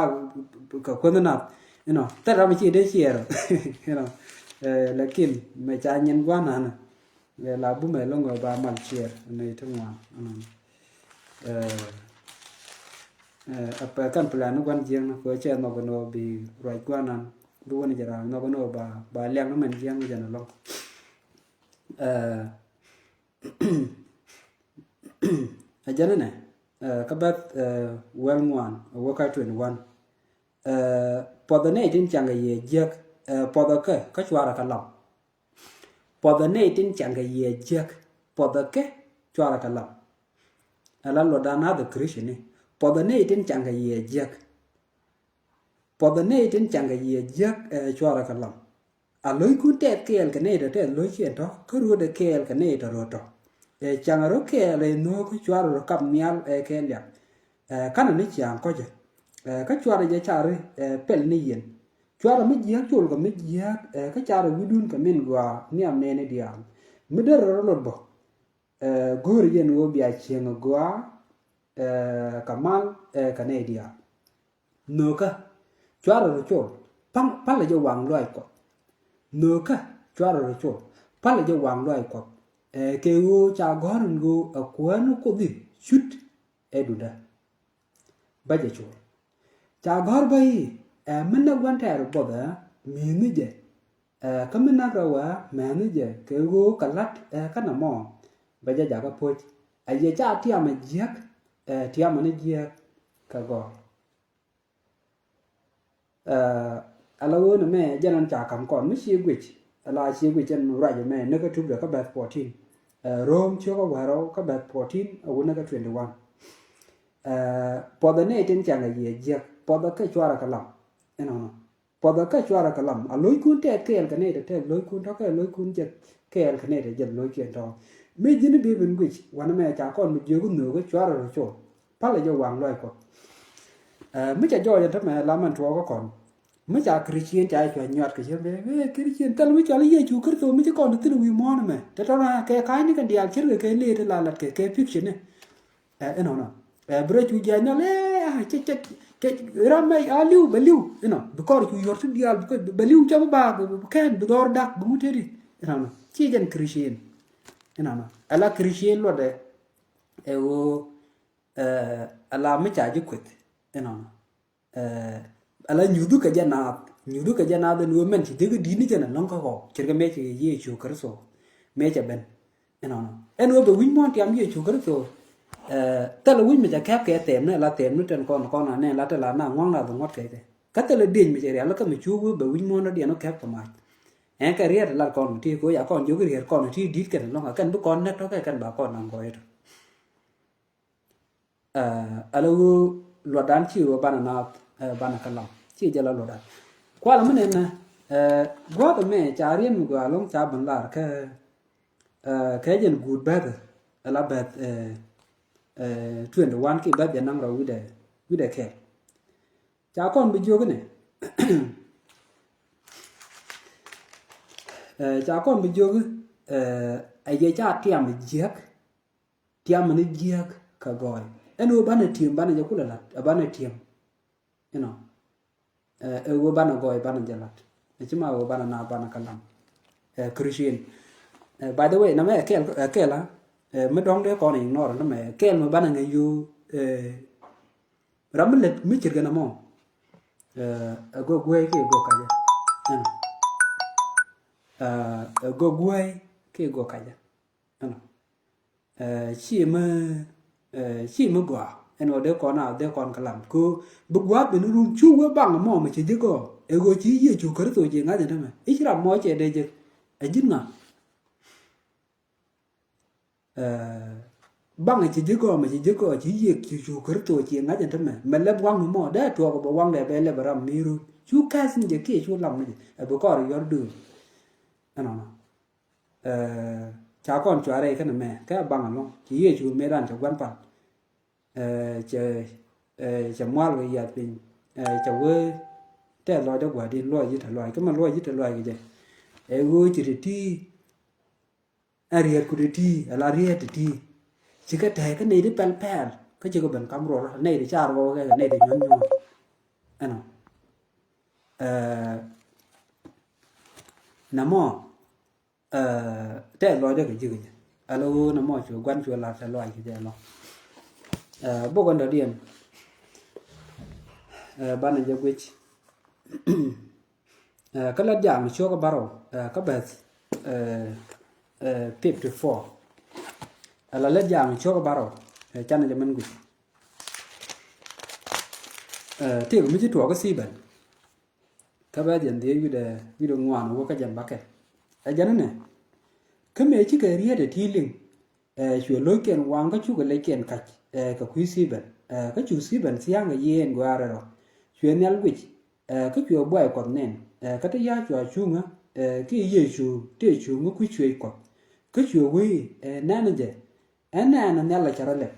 kɛ kuɛn nath. You know, tɛ ram ci dee ciɛɛr. You know, eh, lakin mɛ ca nyin guan nanɛ. Lɛ la bumɛ loŋ ba mal ciɛɛr ni ti ŋuan. Ɛ pɛ kɛn plan ni guan jiɛŋ ni kɛ cɛ nhɔk ni bi ruac guan nan bi wani jɛ ram nhɔk ni ba, ba liak ni mɛn jiɛŋ ni jɛ ni loŋ. Ɛ jɛn ni nɛ, kä bɛth wäl ŋuan a wä ka twenty one. Puɔth ni tin caŋ kɛ yɛ jiäk, puɔth kɛ kä cuarɛ kä lam. Puɔth ɛ nɛy tin caŋ kɛ yiëë jiäk, puɔth ɛ kɛ cuarɛ kɛ lam. Ɛ la luɔtdan nath ɛ Kricini, puɔth ɛ nɛy tin caŋ kɛ yiëë jiäk. Puɔth ɛ nɛy tin caŋ kɛ yiëë jiäk, ɛ cuarɛ kɛ lam. A lo̱ckun tɛth kɛɛl kɛ nɛy tɔ tɛth lo̱ckiɛn tɔ, kä ruɔ̱tdɛ kɛɛl kɛ nɛy tɔ ruɔ̱t tɔ. Ɛ caŋ rɔ kɛɛl ɛ nhöök kä cuarɛ rɔ kap nhial ɛ kɛ liak. Ɛ kanɛ ni ciaŋ kɔcɛ. Ɛ kä cuarɛ jɛ cari ɛ pɛl ni yɛn. Cuarɛ mi jiääk col kɛ mi jiääk, ɛ kä carɛ wi̱dun kɛ min gɔaa nhiam nɛɛni diaal. Mi derɛ rɔ lot bä, ɛ go̱o̱ri jɛn ɣöö bia cieŋ ɛ gɔaa, ɛ kɛ mal, ɛ kɛ nɛy diaal. Nhöökä, cuarɛ rɔ col, pal, palɛ jɛ waŋ luaac Kuɔth. Nhöökä, cuarɛ rɔ col, palɛ jɛ waŋ luaac Kuɔth. Ɛ kɛ ɣöö ca gɔ̱r in ɣöö ɛ kuäär ni Kuoth i̱ cut ɛ dundä. Bä jɛ col. Ca gɔ̱r bä i̱, ɛ mi näk gua̱n tɛɛr buɔth ɛ mi̱i̱ni jɛ, ɛ kä mi näk rɛw ɛ mɛ̱ni jɛ kɛ ɣöö kɛ la̱t ɛ kä nɔmɔ, bɛ jɛ jakä po̱c. Ɛ yɛ ca tiamɛ jiäk, ɛ tiamɛ ni jiäk kɛ gɔ̱r. Ɛ ala ɣöö nɛmɛ jɛn ɛn ca ka̱m kɔn mi ci guic, ala ci guic ɛn ruac ɛmɛ ni kä tupdɛ kä bɛth fourteen. Ɛ Rom ciök ɛ wäl rɛw kä bɛth fourteen ɛ wun ni kä twenty one. Ɛ puɔth ɛ nɛy tin cäŋ ɛ yiëë jiäk, puɔth ɛ kɛ cuarɛ kɛ lam. Inɔnɔ. Puɔth ɛ kɛ cuarɛ kɛ lam. A lo̱ckun tɛth kɛɛl kɛ nɛy tɔ tɛth lo̱ckun tɔ kɛ lo̱ckun jɛth kɛɛl kɛ nɛy tɔ jɛth lo̱ckiɛn tɔ. Mi ji̱n bi ben guic, wanɛ mɛ ca kɔn mi jiök nhöökä cuarɛ rɔ col. Palɛ jɛ waŋ luaac Kuɔth. Ɛ mi ca jɔɔc ɛn tämɛ la mɛn tuɔɔkä kɔn. Mi ca Kricien ca cuɛ nyuat kɛ cɛ bee, bee Kricien thil mi cɔl Yecu Kritho mi ci kɔn ti thil wi̱i̱ muɔ̱ɔ̱n ɛmɛ. Te tɔnɔ kɛ ka̱cni kɛn diaal ce̱tkɛ kɛ lëë ti la lat kɛ, kɛ fiction ni. Ɛ inɔnɔ. Ɛ bi rɔ cu jiac nhɔl, ɛ, cɛ, cɛ, cɛ, ram mɛ a li̱w, bɛ li̱w, inɔ. Bi kɔr cu yuɔr ti diaal, bi kɔr, bɛ li̱w cɛ bi baak, bi, bi kɛn, bi dhɔr dak, bi ŋut teti. Inɔnɔ. Ci jɛn Kricien. Inɔnɔ. Ala Kricien luɔtdɛ. Ɛ ɣöö, ɛ, ala mi ca ji̱ kueth. Inɔnɔ. Ɛ, ala nyuthdu kɛ jɛ naath, nyuthdu kɛ jɛ naath ɛn ɣöö mɛn ci jek i̱ di̱t ni jɛn ɛlɔ̱ŋ kä ɣɔw, ce̱tkɛ mëë ci Yecu Kritho, mëë cɛ ben. Inɔnɔ. Ɛn ɣöö bɛ wi̱c muɔ̱ɔ̱n tiam Yecu Kritho, ɛ, thilɛ wi̱c mi cɛ kɛp kɛ thɛmni, ala thɛmni tɛn kɔn, kɔn anɛ, ala tɛ la na ŋua̱ŋ la dhɔŋ ŋuɔ̱t kɛ kɛ. Kä thilɛ diec mi cɛ rial kä mi cu wee bɛ wi̱c muɔ̱ɔ̱n dɔ̱diɛn wä kɛp kɛ mac. Ɛn kɛ riɛt lat kɔn ti ko ya kɔn jiök riɛt kɔn ti di̱t kɛn ɛlɔ̱ŋ, a kɛn bi kɔn nɛt tɔ̱ kɛ kɛn ba kɔn naŋ gɔɔy tɔ̱. Ɛ, ala ɣöö luɔtdan ci ɣöö banɛ naath, ɛ, banɛ kä lam. Ci jɛ la luɔtdan. Kualɛ mi nɛn nɛ, ɛ, gua̱a̱th ɛmɛ ca riɛn mi gɔaa ɛlɔ̱ŋ ca ben lar kɛ, ɛ, kɛ jɛn guut bɛ̈th, ala bɛ̈th, ɛ, ɛ, twenty one ki bɛ̈th jɛ naŋ rɔ wi̱dɛ, wi̱dɛ kɛl. Ca kɔn bi jiök inɛ. Ɛ, ca kɔn bi jiök, ɛ, ɛ yɛ ca tiam jiäk. Tiam ni jiäk kɛ gɔɔy. Ɛn ɣöö banɛ tiam banɛ jɛ kulɛ la̱t, ɛ banɛ tiam. Inɔ. Ɛ ɣöö banɛ gɔɔy banɛ jɛ la̱t. Ɛ ci ma ɣöö banɛ na banɛ kɛ lam. Ɛ Christian. Ɛ, by the way, namɛ ɛ kɛɛl, ɛ kɛɛl a. Ɛ mi dɔ̱ŋ dee kɔn ignore namɛ ɛ kɛɛl mi banɛ ŋäc ɣöö, ɛ, ram mi lät mi ce̱tkɛ namɔ. Ɛ, ɛ gök guey kiɛ gök kacä. Ɛnɔ. Ɛ, ɛ gök guey kiɛ gök kacä. Ɛnɔ. Ɛ, ci mi, ɛ, ci mi gɔaa. Ɛn ɣöö dee kɔn a, dee kɔn kɛ lam. Kɛ ɣöö bi gua̱a̱th ben run cu wee baŋ mɔ mi ci ji̱ gɔɔ. Ɛ ɣöö ci Yecu Kritho ci ŋa̱c ɛn tämɛ. I̱ ci ram mɔ cɛ dee jek. Ɛ ji̱n ŋa? Ɛ, baŋ ci ji̱ gɔɔ, mi ci ji̱ gɔɔ, ci Yecu Kritho ci ŋa̱c ɛn tämɛ. Mɛ lɛp waŋ mɔ, dee tuɔɔk bɛ waŋ dee bɛ lɛp ram mi run. Cu kɛth ni jɛ kiɛ cu lam ni jɛ. Ɛ bi kɔr yɔr duun. Ɛnɔnɔ. Ɛ, ca kɔn cuarɛ kɛn mɛ, kɛ baŋ ɛlɔ̱ŋ. Ci Yecu mëë dan cɛ gua̱n pan. Ɛ, cɛ, ɛ, cɛ mual kɛ yiath piny. Ɛ, cɛ wee tɛth lɔcdä gua̱di̱n luɔc ji̱ te luac. Kä mɛ luɔc ji̱ te luac kɛ jɛ. Ɛ ɣöö ci ti ti. Ɛ riet ku ti ti, ɛ la riet ti ti. Ci kɛ tɛ̈ɛ̈ kä nɛy ti pɛl pɛl. Kä ci kɛ ben kam ruɔr. Nɛy ti car wä kɛ nɛy ti nyuɔ̱n nyuɔ̱n. Ɛnɔ. Ɛ, nɛ mɔ. Ɛ, tɛth lɔcdä kɛ ji̱ kɛ jɛ. Ala ɣöö nɛ mɔ cuɛ gua̱n cuɛ lar tɛth lɔac kɛ jɛ ɛlɔ̱ŋ. Ɛ, bok ɛn dɔ̱diɛn. Ɛ, banɛ jɛ guic. Ɛ, kä Lät Jaakni cio̱k ɛ bärɔw, ɛ, kä bɛth, ɛ, ɛ, fifty four. Ala Lät Jaakni cio̱k ɛ bärɔw, ɛ, canɛ jɛ mɛn guic. Ɛ, tëëk mi ci tuɔɔk kä Thibɛn. Kä bɛ jɛn dhiec wi̱cdɛ, wi̱cdɛ ŋuan wä kä jɛn bakɛ. Ɛ jɛn inɛ. Kä mëë cikɛ riet ɛ ti liŋ. Ɛ, cuɛ lo̱ckiɛn waŋ kä cukɛ lɛckiɛn kac, ɛ, kɛ kui̱ Thibɛn. Ɛ, kä cu Thibɛn thia̱a̱ŋ kɛ yiëën gɔaa rɛl rɔ. Cuɛ nhial guic, ɛ, kä cuɛ buay Kuɔth nɛn. Ɛ, kä te ya̱a̱ cua cuŋä, ɛ, kiɛ Yecu tëë cuŋä kui̱ cuëëc Kuɔth. Kä cuɛ wee, ɛ, nɛn jɛ. Ɛn nɛn nhial ɛ cɛ rɔ lɛp.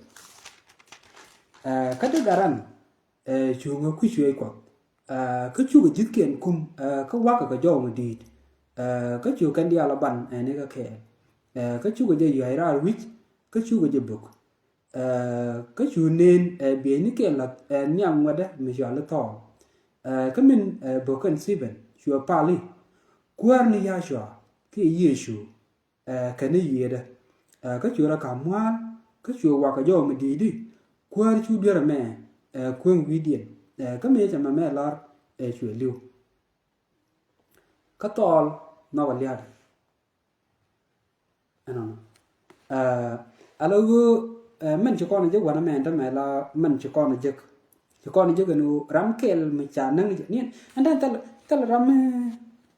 Ɛ, kä te gat ran, ɛ, cuŋä kui̱ cuëëc Kuɔth. Ɛ, kä cukɛ ji̱thkiɛn kum, ɛ, kä wa̱kɛ kɛ jɔw mi di̱i̱t. Ɛ, kä cukɛ kɛn diaal ɛ ban ɛn i̱ kä kɛɛl. Ɛ, kä cukɛ jɛ yua̱c raar wi̱c, kä cukɛ jɛ bök. Ɛ, kä cu neen, ɛ, bieynikiɛn la̱th, ɛ, nhiam ŋuɛ̈tdä mi cɔal i̱ Thɔɔl. Ɛ, kä min, ɛ, bök kɛn Thibɛn, cuɛ pal i̱, Kuäär ni Yacua, kiɛ Yecu, ɛ, kɛn i̱ yiëëdä. Ɛ, kä cuɛ rɔ ka̱m mua̱a̱l, kä cuɛ wakä jɔw mi di̱i̱t i̱, Kuäär cu duer ɛmɛ, ɛ, kueŋ wi̱i̱diɛn. Ɛ, kä mëë cɛ mɛmɛ lar, ɛ, cuɛ li̱w. Kä Thɔɔl nhɔkɛ lia̱a̱dɛ. Ɛnɔnɔ. Ɛ, ala ɣöö, ɛ, mɛn ci kɔn jek wanɛ mɛ ɛn tämɛ la mɛn ci kɔn jek. Ci kɔn jek ɛn ɣöö ram kɛl mi ca näŋ jɛ. Ni ɛn, ɛn thil, thil ram mi,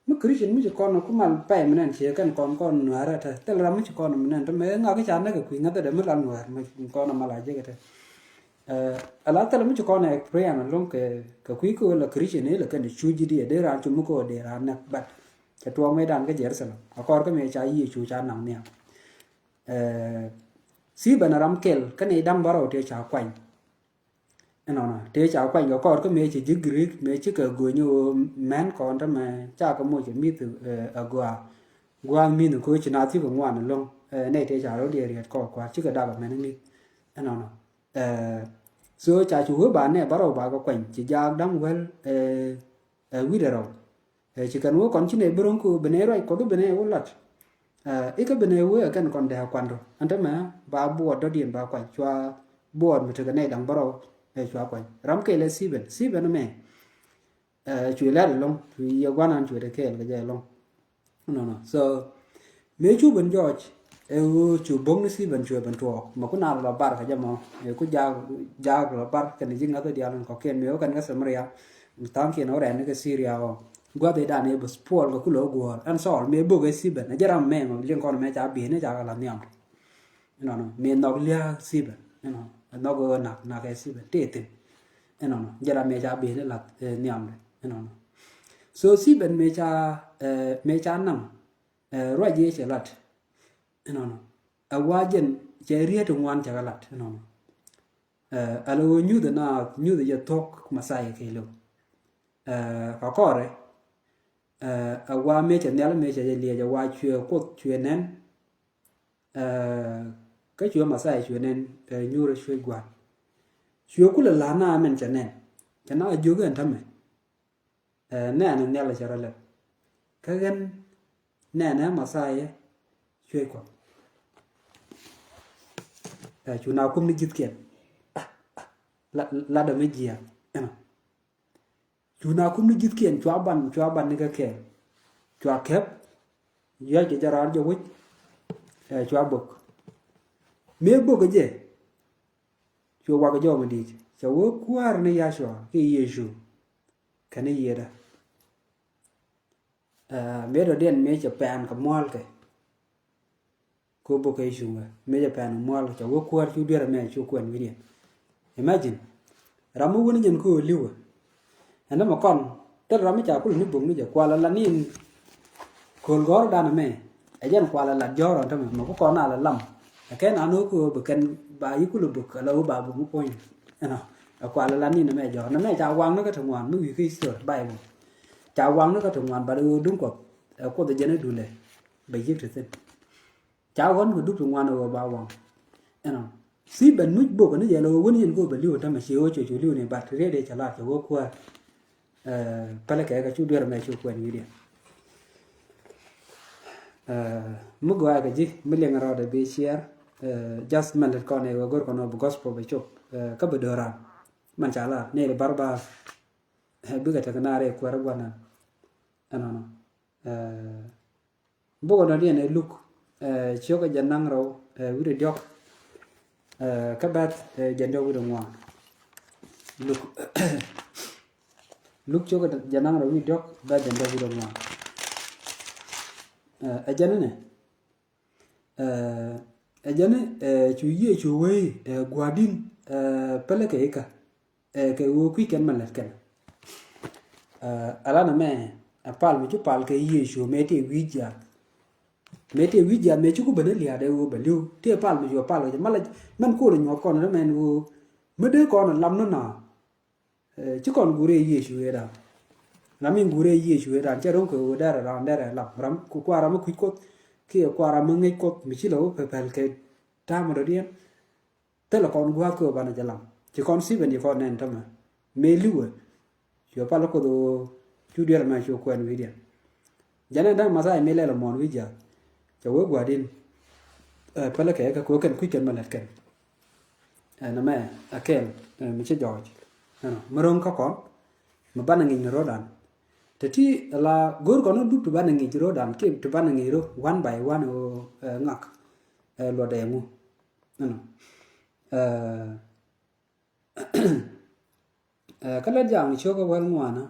mi Christian mi ci kɔn ku mal pɛy mi nɛn ci kɛn kɔn kɔn nuäärä te. Thil ram mi ci kɔn mi nɛn tämɛ ŋak ca näk kɛ kui̱ ŋäthädɛ mi la nuäär mi kɔn mal a jek te. Ɛ, ala thil mi ci kɔn ɛ prayer ɛlɔ̱ŋ kɛ, kɛ kui̱ kɛ ɣöö la Christian ɛ la kɛn cu ji̱ di ɛ dee raan cu mi kɛ ɣöö dee raan näk, but cɛ tuɔɔk mëëdan kä Jerusalem. A kɔr kä mëë ca Yecu ca naŋ nhiam. Ɛ, Thibɛn ram kɛl kä nɛy da̱ŋ bärɔw tëë ca kuany. Ɛnɔnɔ, tëë ca kuany kɛ kɔr kä mëë ci ji̱ Greek, mëë cikɛ go̱o̱ny ɣöö mɛn kɔn tämɛ ca kɛ moc kɛ mi̱th, ɛ, agɔaa. Gua̱a̱th mi̱th ni ko̱ ci naath cikɛ ŋuan ɛlɔ̱ŋ, ɛ, nɛy tëë ca rɔ̱ diɛɛr riɛt kɔɔk kua̱r cikɛ dak ɛmɛn mi̱th. Ɛnɔnɔ. Ɛ, so ca cu wee ba nɛ bärɔw ba kɛ kuany, ci jaak da̱ŋ wäl, ɛ, ɛ, wi̱cdɛ rɛw. Ɛ, ci kɛn wee kɔn ci nɛ bi ro̱ŋ kɛ ɣöö bi nɛ ruac Kuɔth bi nɛ wä lat. Ɛ, i̱ kä bi nɛ wee ɛ kɛn kɔn dee a kuan rɔ. Ɛn tämɛ ba buɔɔt dɔ̱diɛn ba kuany, cua buɔɔt mi tekɛ nɛy da̱ŋ bärɔw, ɛ, cua kuany. Ram kɛl ɛ Thibɛn. Thibɛn ɛmɛ, ɛ, cuɛ lɛ̈t ɛlɔ̱ŋ, cuɛ yɛ gua̱nan cuɛ te kɛɛl kɛ jɛ ɛlɔ̱ŋ. Ɛnɔnɔ. So, mëë cu ben jɔɔc, ɛ ɣöö cu bo̱ŋ ni Thibɛn cuɛ ben tuɔɔk. Mɛ ku naath lɔ bar kɛ jɛ mɔ. Mëë ku jaak, jaak lɔ bar kɛn ji̱ ŋäthä diaal in kɔ̱kiɛn. Mëë wä kɛn kä Thamaria. Tha̱a̱ŋkiɛn wä rɛɛn ni kɛ Thiria ɔ. Gua̱th i̱ dan i̱ bä Puɔl kɛ ku lo̱ guɔ̱ɔ̱r. Ɛn Thɔɔl mëë bok ɛ Thibɛn. Ɛ jɛ ram mɛ mɔ liŋ kɔn mɛ ca bi̱i̱n i̱ ca kɛ la nhiam. Ɛnɔnɔ. Mëë nhɔk lia̱a̱ Thibɛn. Ɛnɔnɔ. Ɛ nhɔk ɣöö nak, nak ɛ Thibɛn. Tëë thi̱n. Ɛnɔnɔ. Jɛ ram mɛ ca bi̱i̱n i̱ la, ɛ, nhiamdɛ. Ɛnɔnɔ. So Thibɛn mëë ca, ɛ, mëë ca naŋ. Ɛ, ruac yee cɛ lat. Ɛnɔnɔ. Ɛ wa jɛn cɛ riet ti ŋuan cɛ kɛ lat. Ɛnɔnɔ. Ɛ, ala ɣöö nyuth ɛ naath, nyuth ɛ jɛ thuɔ̱k Mɛthia kɛɛliw. Ɛ, kɛ kɔrɛ. Ɛ, ɛ wa mëë cɛ nhial mëë cɛ jɛ liɛc ɛ wa cuɛ Kuoth cuɛ nɛn. Ɛ, kä cuɛ Mɛthia cuɛ nɛn, ɛ, nyuur ɛ cuec gua̱a̱r. Cuɛ kulɛ la̱a̱t na mɛn cɛ nɛn. Cɛ na jiök ɛn tämɛ. Ɛ, nɛnɛ nhial cɛ rɔ lɛp. Kä ɣän nɛnɛ Mɛthia cuec Kuɔth. Ɛ, cu na kum ni ji̱thkiɛn. La, la dɛ mi jiɛɛk. Ɛnɔ. Cu na kum ni ji̱thkiɛn cua ban, cua ban ni kɛ kɛɛl. Cua kɛp, yuac kɛ jɛ raar jɛ wec, ɛ, cua bök. Mëë bök kɛ jɛ, cu wak jɔw mi di̱i̱t. Cɛ wee kuäär ni Yacua ki Yecu kɛn i̱ yiëëdä. Ɛ, mëë dɔ̱diɛn mëë cɛ pɛn kɛ muɔ̱ɔ̱lkɛ. Ko bok kɛ cuŋä mëë cɛ pɛn muɔ̱ɔ̱lkɛ cɛ wee kuäär cu duer ɛmɛ cu kuɛn wi̱diɛn. Imagine, ram mi wuni nyɛn ko li̱wä. Ɛn nɔmɔ kɔn, thil ram mi ca kul ni bok ni jɛ kual ala nin. Köl gɔ̱rdan ɛmɛ, ɛ jɛn kual ala jɔ̱ɔ̱r ɔn tämɛ mɛ ku kɔn ala lam. Ɛ kɛn an ɣöö ko bi kɛn ba yi kul bok ala ɣöö ba bok mi puɔ̱ny. Ɛnɔ, ɛ kual ala nin ɛmɛ jɔ̱ɔ̱r. Nɛmɛ ca waŋni kä ti ŋuan mi wi̱i̱ kä history Bible. Ca waŋni kä ti ŋuan bat ɣöö duŋ Kuɔth, ɛ Kuoth ɛ jɛn ɛ dulɛ. Bɛ yiëk ti thi̱n. Ca ɣɔn kɛ dup ti ŋuan ɛ ɣöö ba waŋ. Ɛnɔ. Thi̱i̱ bɛn muc bok ni jɛ lɛ ɣöö wen yɛn kɛ ɣöö bɛ li̱w tämɛ ci ɣöö cuɛ cu li̱w ni bat riet dee cɛ lar cɛ ɣöö kuäär. Ɛ, pälɛ kɛ kɛ cu duer mɛ cu kuɛn wi̱diɛn. Ɛ, mi gɔaa kɛ ji̱ mi liɛŋ rɔɔdɛ bi ciɛɛr. Ɛ, just mɛn lät kɔn ɛ ɣöö go̱r kɔn ɣöö bi gospel bɛ cop. Ɛ, kä bi do̱ran. Mɛn ca lar ni ri bar ba. Ɛ, bikɛ tek naar ɛ kuɛr guanan. Ɛnɔnɔ. Ɛ, Bok nɔ diɛn ɛ Luk, ɛ, ciök ɛ jɛ naŋ rɛw, ɛ, wi̱cdɛ diɔ̱k, ɛ, kä bɛ̈th, ɛ, jɛ diɔ̱k wi̱cdɛ ŋuan. Luk, Luk ciök ɛ jɛ naŋ rɛw wi̱cdɛ diɔ̱k, bɛ̈th jɛ diɔ̱k wi̱cdɛ ŋuan. Ɛ, ɛ jɛn ni nɛ, ɛ, ɛ jɛn ni, ɛ, cu Yecu wee, ɛ, gua̱di̱n, ɛ, pälɛ kɛ ikä. Ɛ, kɛ ɣöö kui̱ kɛn mɛ lät kɛn. Ɛ, ala nɛmɛ, ɛ pal mi ci pal kɛ Yecu mëë tëë wi̱i̱ jiaath. Mëë tëë wi̱i̱ jiaath mëë ci ku ben ni lia̱a̱dɛ ɣöö bɛ li̱w. Tëë pal mi ci pal kɛ jɛ malɛ mɛn ko̱r nyuɔ̱th kɔn ni mɛn ɣöö mi dee kɔn lam ni na. Ɛ, ci kɔn guur ɛ Yecu ëëdan. Ram in guur ɛ Yecu ëëdan cɛ ro̱ŋ kɛ ɣöö dɛrɛ ram dɛrɛ lam. Ram ku kua ram mi kui̱c Kuɔth kiɛ kua ram mi ŋäc Kuɔth mi ci lɛ wä pɛpɛl kɛ ta̱a̱ mi dɔ̱diɛn. Thilɛ kɔn gua̱a̱th kɛ ɣöö banɛ jɛ lam. Ci kɔn Stephen ci kɔn nɛn tämɛ. Mëë li̱wɛ. Cuɛ pal Kuoth ɣöö cu duer mɛ cu kuɛn wi̱i̱diɛn. Jɛn ɛn da̱ŋ Mathayo mëë lɛl ɛmɔn wi̱i̱ jiaath. Cɛ wee gua̱a̱r di̱n. Ɛ, pälɛ kɛ kɛ kɛ ɣöö kɛn kui̱ kɛn mɛ lät kɛn. Ɛ, nɛmɛ, ɛ kɛl, ɛ, mi ci jɔɔc. Ɛnɔ, mi ro̱ŋ kä kɔn, mi banɛ ŋi̱c ni ro̱dan. Te ti la go̱o̱r kɔn dup ti banɛ ŋi̱c ro̱dan, kiɛ ti banɛ ŋi̱c ro̱, one by one, ɛ, ŋak, ɛ, luɔtdɛ ŋu. Ɛnɔ. Ɛ, Ɛ, kä lät ja̱a̱ŋ ciök ɛ wäl ŋuanä,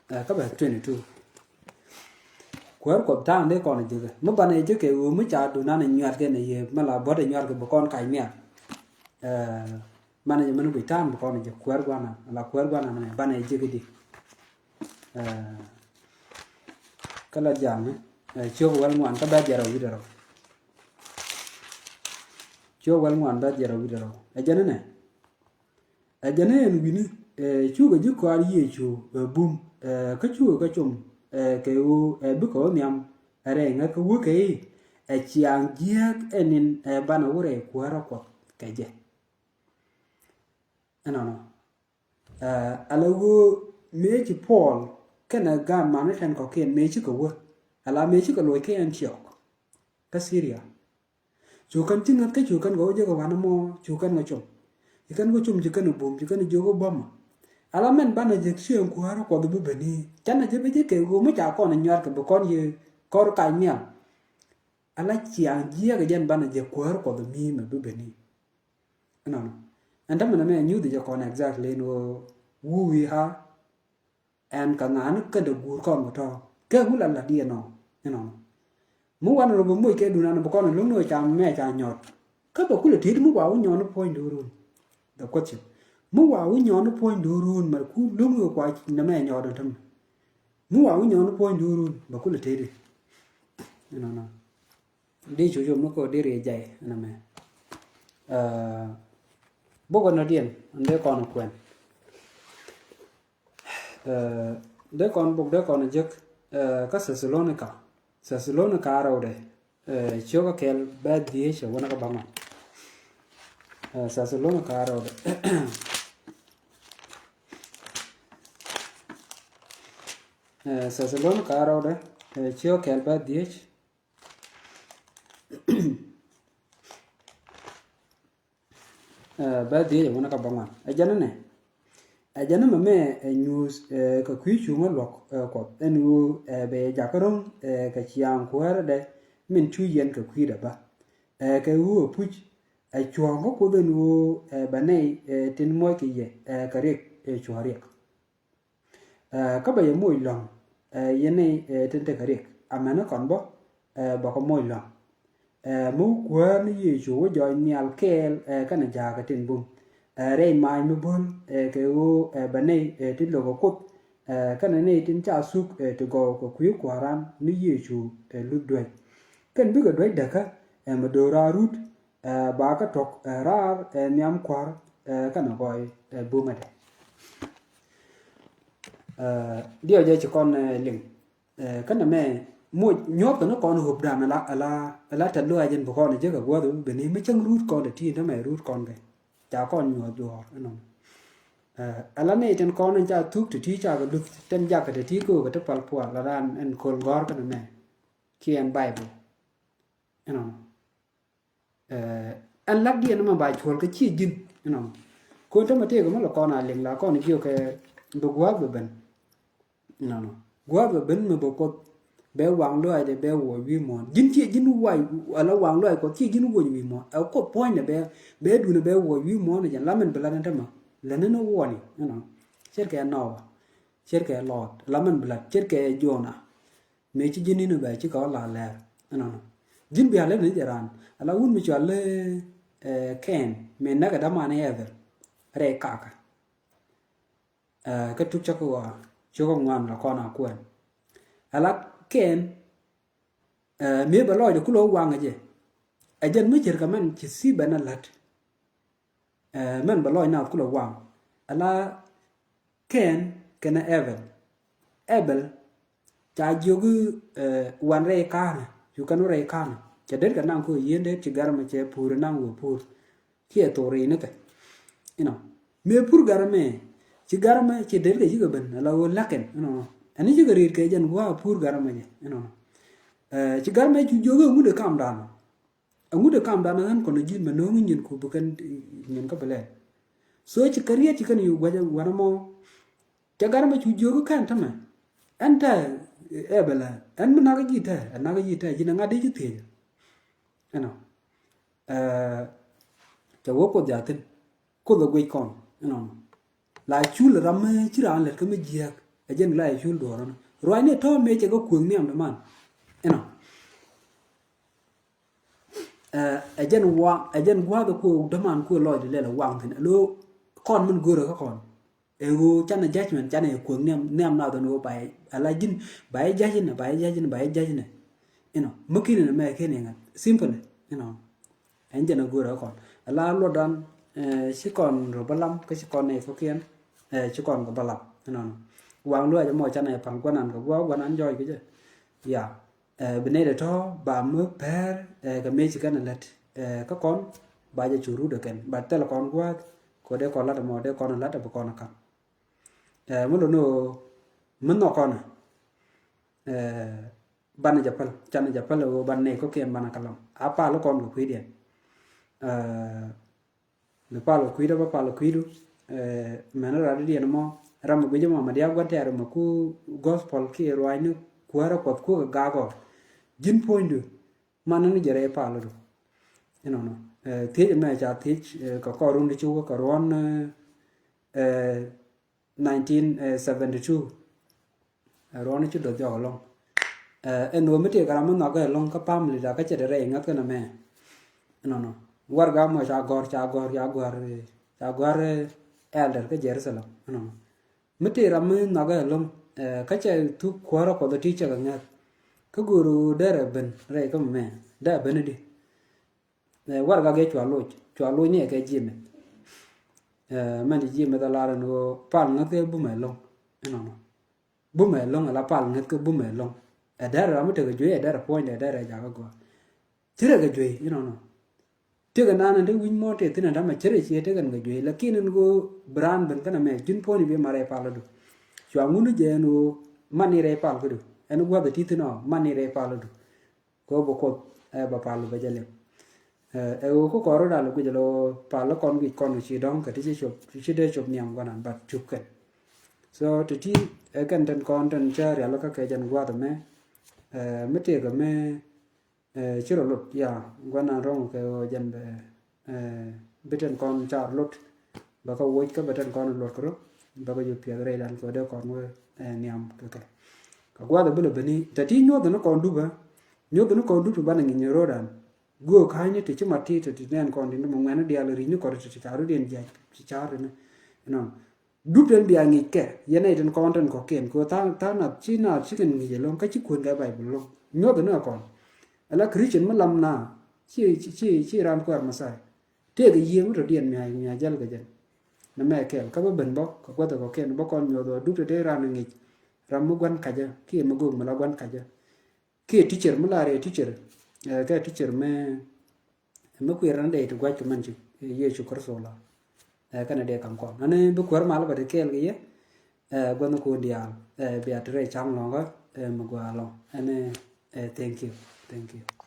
ɛ, kä bɛ twenty two. Kuäär Kuɔth ta̱a̱ŋ dee kɔn ji̱ kɛ. Mi banɛ ji̱ kɛ ɣöö mi ca dunan ɛ nyuat kɛn ɛ yee mi la buɔ̱t ɛ nyuat kɛ bi kɔn kac mial. Ɛ, manɛ jɛ mɛn guic ta̱a̱ŋ bi kɔn ji̱ kuäär gua̱na, la kuäär gua̱na mɛn banɛ ji̱ kɛ di. Ɛ, kä lät ja̱a̱ŋ, ɛ, ciök ɛ wäl ŋuan kä bɛ jiɛn rɛw wi̱cdɛ rɛw. Ciök ɛ wäl ŋuan bɛ jiɛn rɛw wi̱cdɛ rɛw. Ɛ jɛn inɛ. Ɛ jɛn ɛn wi̱ni, ɛ, cukɛ ji̱ kɔaar Yecu, ɛ, bum, ɛ, kä cukɛ kɛ com, ɛ, kɛ ɣöö, ɛ, bikɛ wä nhiam, ɛ, rɛy ŋäth kä wäkɛ i̱, ɛ, ciaaŋ jiääk ɛn in, ɛ, banɛ wä rɛy kuäärä Kuɔth kɛ jɛ. Ɛnɔnɔ. Ɛ, ala ɣöö mëë ci Puɔl kɛnɛ gaatmanikɛn kɔ̱kiɛn mëë cikɛ wä, ala mëë cikɛ loc kä Antiɔk kä Thiria. Cu kɛn ci ŋäth kä cu kɛn kɛ wä jek kɛ wanɛ mɔ cu kɛn kɛ com. Ci kɛn kɛ com ci kɛn bum ci kɛn jiök bämä. Ala mɛn banɛ jek cieŋ kuäärä Kuɔth bi beni. Canɛ jɛ bi jek kɛ ɣöö mi ca kɔn nyuatkɛ bi kɔn yee kɔr kac nhial. Ala ciaŋ jiɛk jɛn banɛ jek kuäärä Kuɔth mi mɛ bi beni. Ɛnɔnɔ. Ɛn tämɛ nɛ mɛ nyuthi jɛ kɔn exactly ɛn ɣöö who we are. Ɛn kɛ ŋa̱a̱n kɛn te guur kɔn kɛ tɔ̱ kɛ ŋu la la̱t yɛ nɔ. Inɔnɔ mi wan rɔ bɛ moc kɛ dunan bɛ kɔn lo̱ŋ ni ɣöö ca mɛ ca nyɔt. Kä bɛ kulɛ tet mi wa wä nyɔn ni puɔ̱ny do̱run. The question, mi wa wä nyɔn ni puɔ̱ny do̱run mɛ ku lo̱ŋ ni ɣöö kua nɛ mɛ nyɔt ni tämɛ. Mi wa wä nyɔn ni puɔ̱ny do̱run bɛ kulɛ tet. Inɔnɔ. Di cucu mi ko di ri jay ɛn ɛmɛ. Ɛ, buk ɛn nɔdiɛn ɛn dee kɔn kuɛn. Ɛ, dee kɔn buk dee kɔn jek, ɛ, kä Thessalonica. Thessalonica rɛwdɛ, ɛ, ciök kä kɛl bɛ dhiec ɛ wänä kä baŋɔ. Ɛ, Thessalonica rɛwdɛ. Ɛ, Thessalonica rɛwdɛ, ɛ, ciök kä kɛl bɛ dhiec. Ɛ, bɛ dhiec ɛ wänä kä bäŋuan. Ɛ jɛn inɛ. Ɛ jɛn ɛmɛ mɛ ɛ nyuuth ɛ kɛ kui̱ cuŋä luɔk ɛ Kuɔth ɛn ɣöö ɛ bɛ jakä ro̱ŋ ɛ kɛ ciaaŋ kuäärädɛ min cu yɛn kɛ kui̱dɛ bä. Ɛ kɛ ɣöö ɛ puc ɛ cuɔ̱ɔ̱ŋ kä Kuoth ɛn ɣöö ɛ bɛ nɛy ɛ tin muɔckɛ yɛ ɛ kɛ riɛk ɛ cuɔ̱ɔ̱ŋ riɛk. Ɛ kä bɛ yɛ moc lɔ̱ŋ ɛ yɛn nɛy ɛ tin tekɛ riɛk amäni kɔn bä ɛ bɛ kɛ moc lɔ̱ŋ. Ɛ mi wä kuäär ni Yecu wä jɔɔc nhial kɛɛl ɛ kɛnɛ ja̱a̱kɛ tin bum. Ɛ rɛy maac mi bo̱l ɛ kɛ ɣöö ɛ bɛ nɛy ɛ tin lo̱kɛ Kuoth ɛ kɛnɛ nɛy tin ca thuk ɛ ti gɔw kɛ kui̱ kua̱ran ni Yecu ɛ luth duäc. Kɛn bikɛ duäc däkä ɛ mi do̱raar rut ɛ ba kä tuɔ̱k ɛ raar ɛ nhiam kua̱r ɛ kɛnɛ gɔɔy ɛ bumɛdɛ. Ɛ diɔ̱k jɛ ci kɔn ɛ liŋ. Ɛ kɛnɛ mɛ moc nyuɔ̱th kɛ ni kɔn ɣöpdan ala ala ala tɛth lɔaac ɛn bi kɔn ɛ jek ɛ gua̱th ɛ bi ben i̱ mi cäŋ rut kɔn ɛ ti in te mɛ rut kɔn kɛ ca kɔn nyuɔ̱th duɔ̱ɔ̱r ɛnɔ. Ɛ ala nɛy tin kɔn in ca thuk ti ti ca kɛ luth tin jakä ti ti kɛ ɣöö kɛ ti pal pual ala ɛn ko̱l gɔ̱r kɛnɛ mɛ kiɛ ɛn Baibol ɛnɔ. Ɛ ɛn la̱tdiɛn mɛ ba cuɔ̱l kɛ ciɛ ji̱n inɔnɔ. Ko̱n tämɛ tëëkɛ mi lɛ kɔn a liŋ la kɔn jiök kɛ bi gua̱a̱th bɛ ben. Inɔnɔ gua̱a̱th bɛ ben mi bɛ Kuoth bɛ waŋ lɔaacdɛ bɛ wuɔc wi̱i̱ muɔ̱ɔ̱n. Ji̱n ciɛ ji̱n wac ala waŋ lɔaac Kuɔth ciɛ ji̱n wuɔc wi̱i̱ muɔ̱ɔ̱n. Ɛ Kuoth puɔ̱nydɛ bɛ bɛ duundɛ bɛ wuɔc wi̱i̱ muɔ̱ɔ̱n jɛn la min bi lat ni tämɛ. Lät ni ni wuɔni inɔnɔ. Ce̱tkɛ Nowa. Ce̱tkɛ Lɔt. La min bi lat ce̱tkɛ Jona. Mëë ci ji̱n inɔ bɛ ci kɛ ɣɔl la lɛr inɔnɔ. Ji̱n bia lɛ ni jɛ ran ala wun mi cual ɛ Kɛn mëë näkɛ däman i̱ Ɛbɛl rɛy kakä. Ɛ kä tuk cä kɛ ɣɔaa cukɛ ŋuan la kɔn a kuɛn. Ala Kɛn ɛ mëë bɛ lɔcdɛ kulɛ waŋ ɛ jɛ. Ɛ jɛn mi ce̱tkɛ mɛn ci thi̱i̱ bɛn a la̱t. Ɛ mɛn bɛ lɔc naath kulɛ waŋ ala Kɛn kɛnɛ Ɛbɛl. Ɛbɛl ca jiök i̱ ɛ wan rɛy ka̱a̱nä cu kɛn wä rɛy ka̱a̱nä cɛ det kɛ naŋ kä yieen det ci garmɛ cɛ puur naŋ wä puur. Ciɛ thok ri̱i̱nikɛ inɔ mëë pur garmɛ ci garmɛ ci det kɛ cikɛ ben ala ɣöö la̱kɛn inɔ. Ɛn cikɛ ri̱i̱t kɛ jɛn gua̱a̱ pur garmɛ jɛ inɔ. Ɛ ci garmɛ cu jiök i̱ ŋut ɛ kamdan. Aŋut ɛ kamdan ɣän kɔn ji̱ mɛ no̱o̱ŋ nyin ku bi kɛn nyin kä bi lɛl. So ci kä riet ci kɛn yu gua̱cä wanɛ mɔ. Cɛ gat mɛ cu jiök kɛn tämɛ ɛn tɛ. Ɛ bɛ lɛ ɛn mi nak ji̱ tɛ ɛ nak ji̱ tɛ ji̱n ɛ ŋa̱t dee ci thiec. Ɛnɔ cɛ wä Kuoth jathin Kuoth ɛ guic kɔn. Ɛnɔ la cul ram mi ci raan lät kä mi jiääk ɛ jɛn la cul duɔrɔn ruacni tɔ̱ mëë cɛ kɛ kuëŋ nhiam däman. Ɛnɔ. Ɛ jɛn waŋ ɛ jɛn gua̱a̱th ɛ kuɛ däman kuɛ lɔcdɛ lɛl ɛ waŋ thi̱n ɛ lo̱ kɔn min görɛ kä kɔn. Ɛ ɣöö canɛ judgment canɛ kuäŋ niam niam nath ɛn ɣöö ba yɛ ala ji̱n ba yɛ judge inɛ ba yɛ judge inɛ ba yɛ judge inɛ. Inɔ mi ki̱n inɛ mɛ ki̱n iŋɛ simple inɔ. Ɛn jɛn ɛ görɛ kä kɔn ala luɔtdan. Ci kɔn rɔ bä lam kä ci kɔn nɛy kɔkiɛn. Ci kɔn kɛ bä lam inɔnɔ. Waŋ luaac ɛmɔ canɛ pal guanan kɛ gua̱a̱k guanan jɔɔc kɛ jɛ. Ya. Ɛ bi nɛy dee tɔ̱ ba mi pɛr ɛ kɛ mëë ci kɛn ɛ lät ɛ kä kɔn ba jɛ cu rut ɛ kɛn ba thil kɔn gua̱a̱th. Kɛ dee kɔn lat ɛmɔ dee kɔn ɛ lat ɛ bi kɔn ɛ ka̱m. Ɛ mi lo̱n ɣöö mi nhɔk kɔn ɛ banɛ jɛ päl canɛ jɛ päl ɛ ɣöö banɛ nɛy kɔkiɛn banɛ kɛ lam a pal kɔn kɛ kui̱diɛn. Ɛ Bi pal kɛ kui̱dä bä pal kɛ kui̱du. Mɛn rat diɛn mɔ ram mi guic mɔ ma diak gua̱n tɛɛr mɔ ku gospel kiɛ ruaacni kuäärä Kuɔth kukɛ gak ɔ. Ji̱n puɔ̱nydu man ni jɛ rɛy pal du. Inɔnɔ thiec mɛ ca thiec kɛ kɔr run di cuk kɛ ruɔn. Nineteen seventy two. Ɛ ruɔ̱n ci do̱th jɔk ɛlɔ̱ŋ. Ɛn ɣöö mi tëëk ram mi nhɔk ɛ ɛlɔ̱ŋ kä family da kä cɛ dee rɛy ŋäth kɛn ɛmɛ. Ɛnɔnɔ warɛga mɔ ca gɔ̱r ca gɔ̱r ca gɔ̱r ca gɔ̱r elder kä Jerusalem. Ɛnɔnɔ mi tëëk ram mi nhɔk ɛ ɛlɔ̱ŋ kä cɛ thuk kuäärä Kuɔth ɛ ti cɛ kɛ ŋäth. Kä go̱o̱r ɣöö derɛ ben rɛy kä mɛmɛ derɛ ben i̱di. Warɛga gɛ cua loc cua loc ni ɛ kɛ ji̱ meth. Mɛn ji̱ meth a lar ɛn ɣöö pal ŋäth kɛ bumɛ ɛlɔ̱ŋ. Ɛnɔnɔ bumɛ ɛlɔ̱ŋ ala pal ŋäth kɛ bumɛ ɛlɔ̱ŋ. Ɛ dɛr ram mi tekɛ juey ɛ dɛr ɛ puɔ̱nydɛ ɛ dɛr ɛ jakä gɔaa. Ci rɛ kɛ juey inɔnɔ. Tekɛ nan ɛn te wi̱c mɔ tëë thi̱n ɛn tamɛ ci rɛ ciɛ tekɛn kɛ juey lakin ɛn ɣöö bi raan ben kɛn ɛmɛ ji̱n puɔ̱ny bi ma rɛy pal adu. Cua ŋun ni jɛ ɛn ɣöö man ni rɛy pal kädu ɛn gua̱th ɛ ti thi̱n ɔ man ni rɛy pal adu. Kɛ ɣöö bɛ Kuoth ɛ bɛ pal bɛ jɛ lɛm. Ɛ ɣöö kä kɔn rot dal guic ɛlɔ pal kɔn guic kɔn ci dɔ̱ŋ kɛ ti ci cop, ci dee cop nhiam guanan, but cup kɛn. So ti ti ɛ kɛn tin kɔn tin cä rial kä kɛ jɛn gua̱a̱th ɛmɛ. Ɛ mi tëëk ɛmɛ ɛ ci rɔ lot, ya, gua̱nan rɔ̱ŋ kɛ ɣöö jɛn bɛ ɛ bi tin kɔn car lot. Bɛ kä woc kä bɛ tin kɔn lot kɛ rɔ. Bɛ kä ju piɛth rɛydan kɛ dee kɔn wä ɛ nhiam kɛ kɛ. Kɛ gua̱a̱th ɛ bi lɛ beni tɛ ti nyuɔth ni kɔn dup ɛ. Nyuɔth ni kɔn dup ti banɛ ŋi̱ny ro̱dan. Göök ka̱nyni ti ci mat ti ti ti nɛn kɔn ti ni mɛ ŋuɛni diaal ri̱c ni kɔn ti ti car rot diɛn jiac ci car ti ni. Inɔn dup tin bia ŋic kɛ yɛn nɛy tin kɔn tin kɔ̱kiɛn kɛ ɣöö tha̱a̱ŋ, tha̱a̱ŋ nath ci naath ci kɛn ŋi̱c ɛlɔ̱ŋ kä ci kuën kɛ Baibol ɛlɔ̱ŋ. Nyuɔth ni ɛ kɔn. Ala Christian mi lam na ci, ci, ci, ci ran kuɛɛr Mɛthia. Tëëkɛ yiëë mi tɔ̱diɛn mi a, mi a jäl kɛ jɛn. Ni mɛ kɛɛl kä bä ben bä kɛ gua̱th ɛ kɔ̱kiɛn bä kɔn nyuɔth ɣöö dup tɛ tëë ran ɛ ŋic. Ram mi gua̱n ka̱cä kiɛ mi göök mi la gua̱n ka̱cä. Kiɛ teacher mi la rɛɛ teacher ɛ kɛ teacher mi mi kuiɛr ni dee ti gua̱c kɛ mɛn ci Yecu Kritho la. Ɛ kɛnɛ dee ka̱m kɔn ani bi kuäär mal bɛ ti kɛɛl kɛ yɛ. Ɛ gua̱n ni kun diaal ɛ bia ti rɛy ca̱ŋ lɔ̱ŋä ɛ mi gɔaa lɔ̱ŋ ɛn ɛ. Thank you, thank you.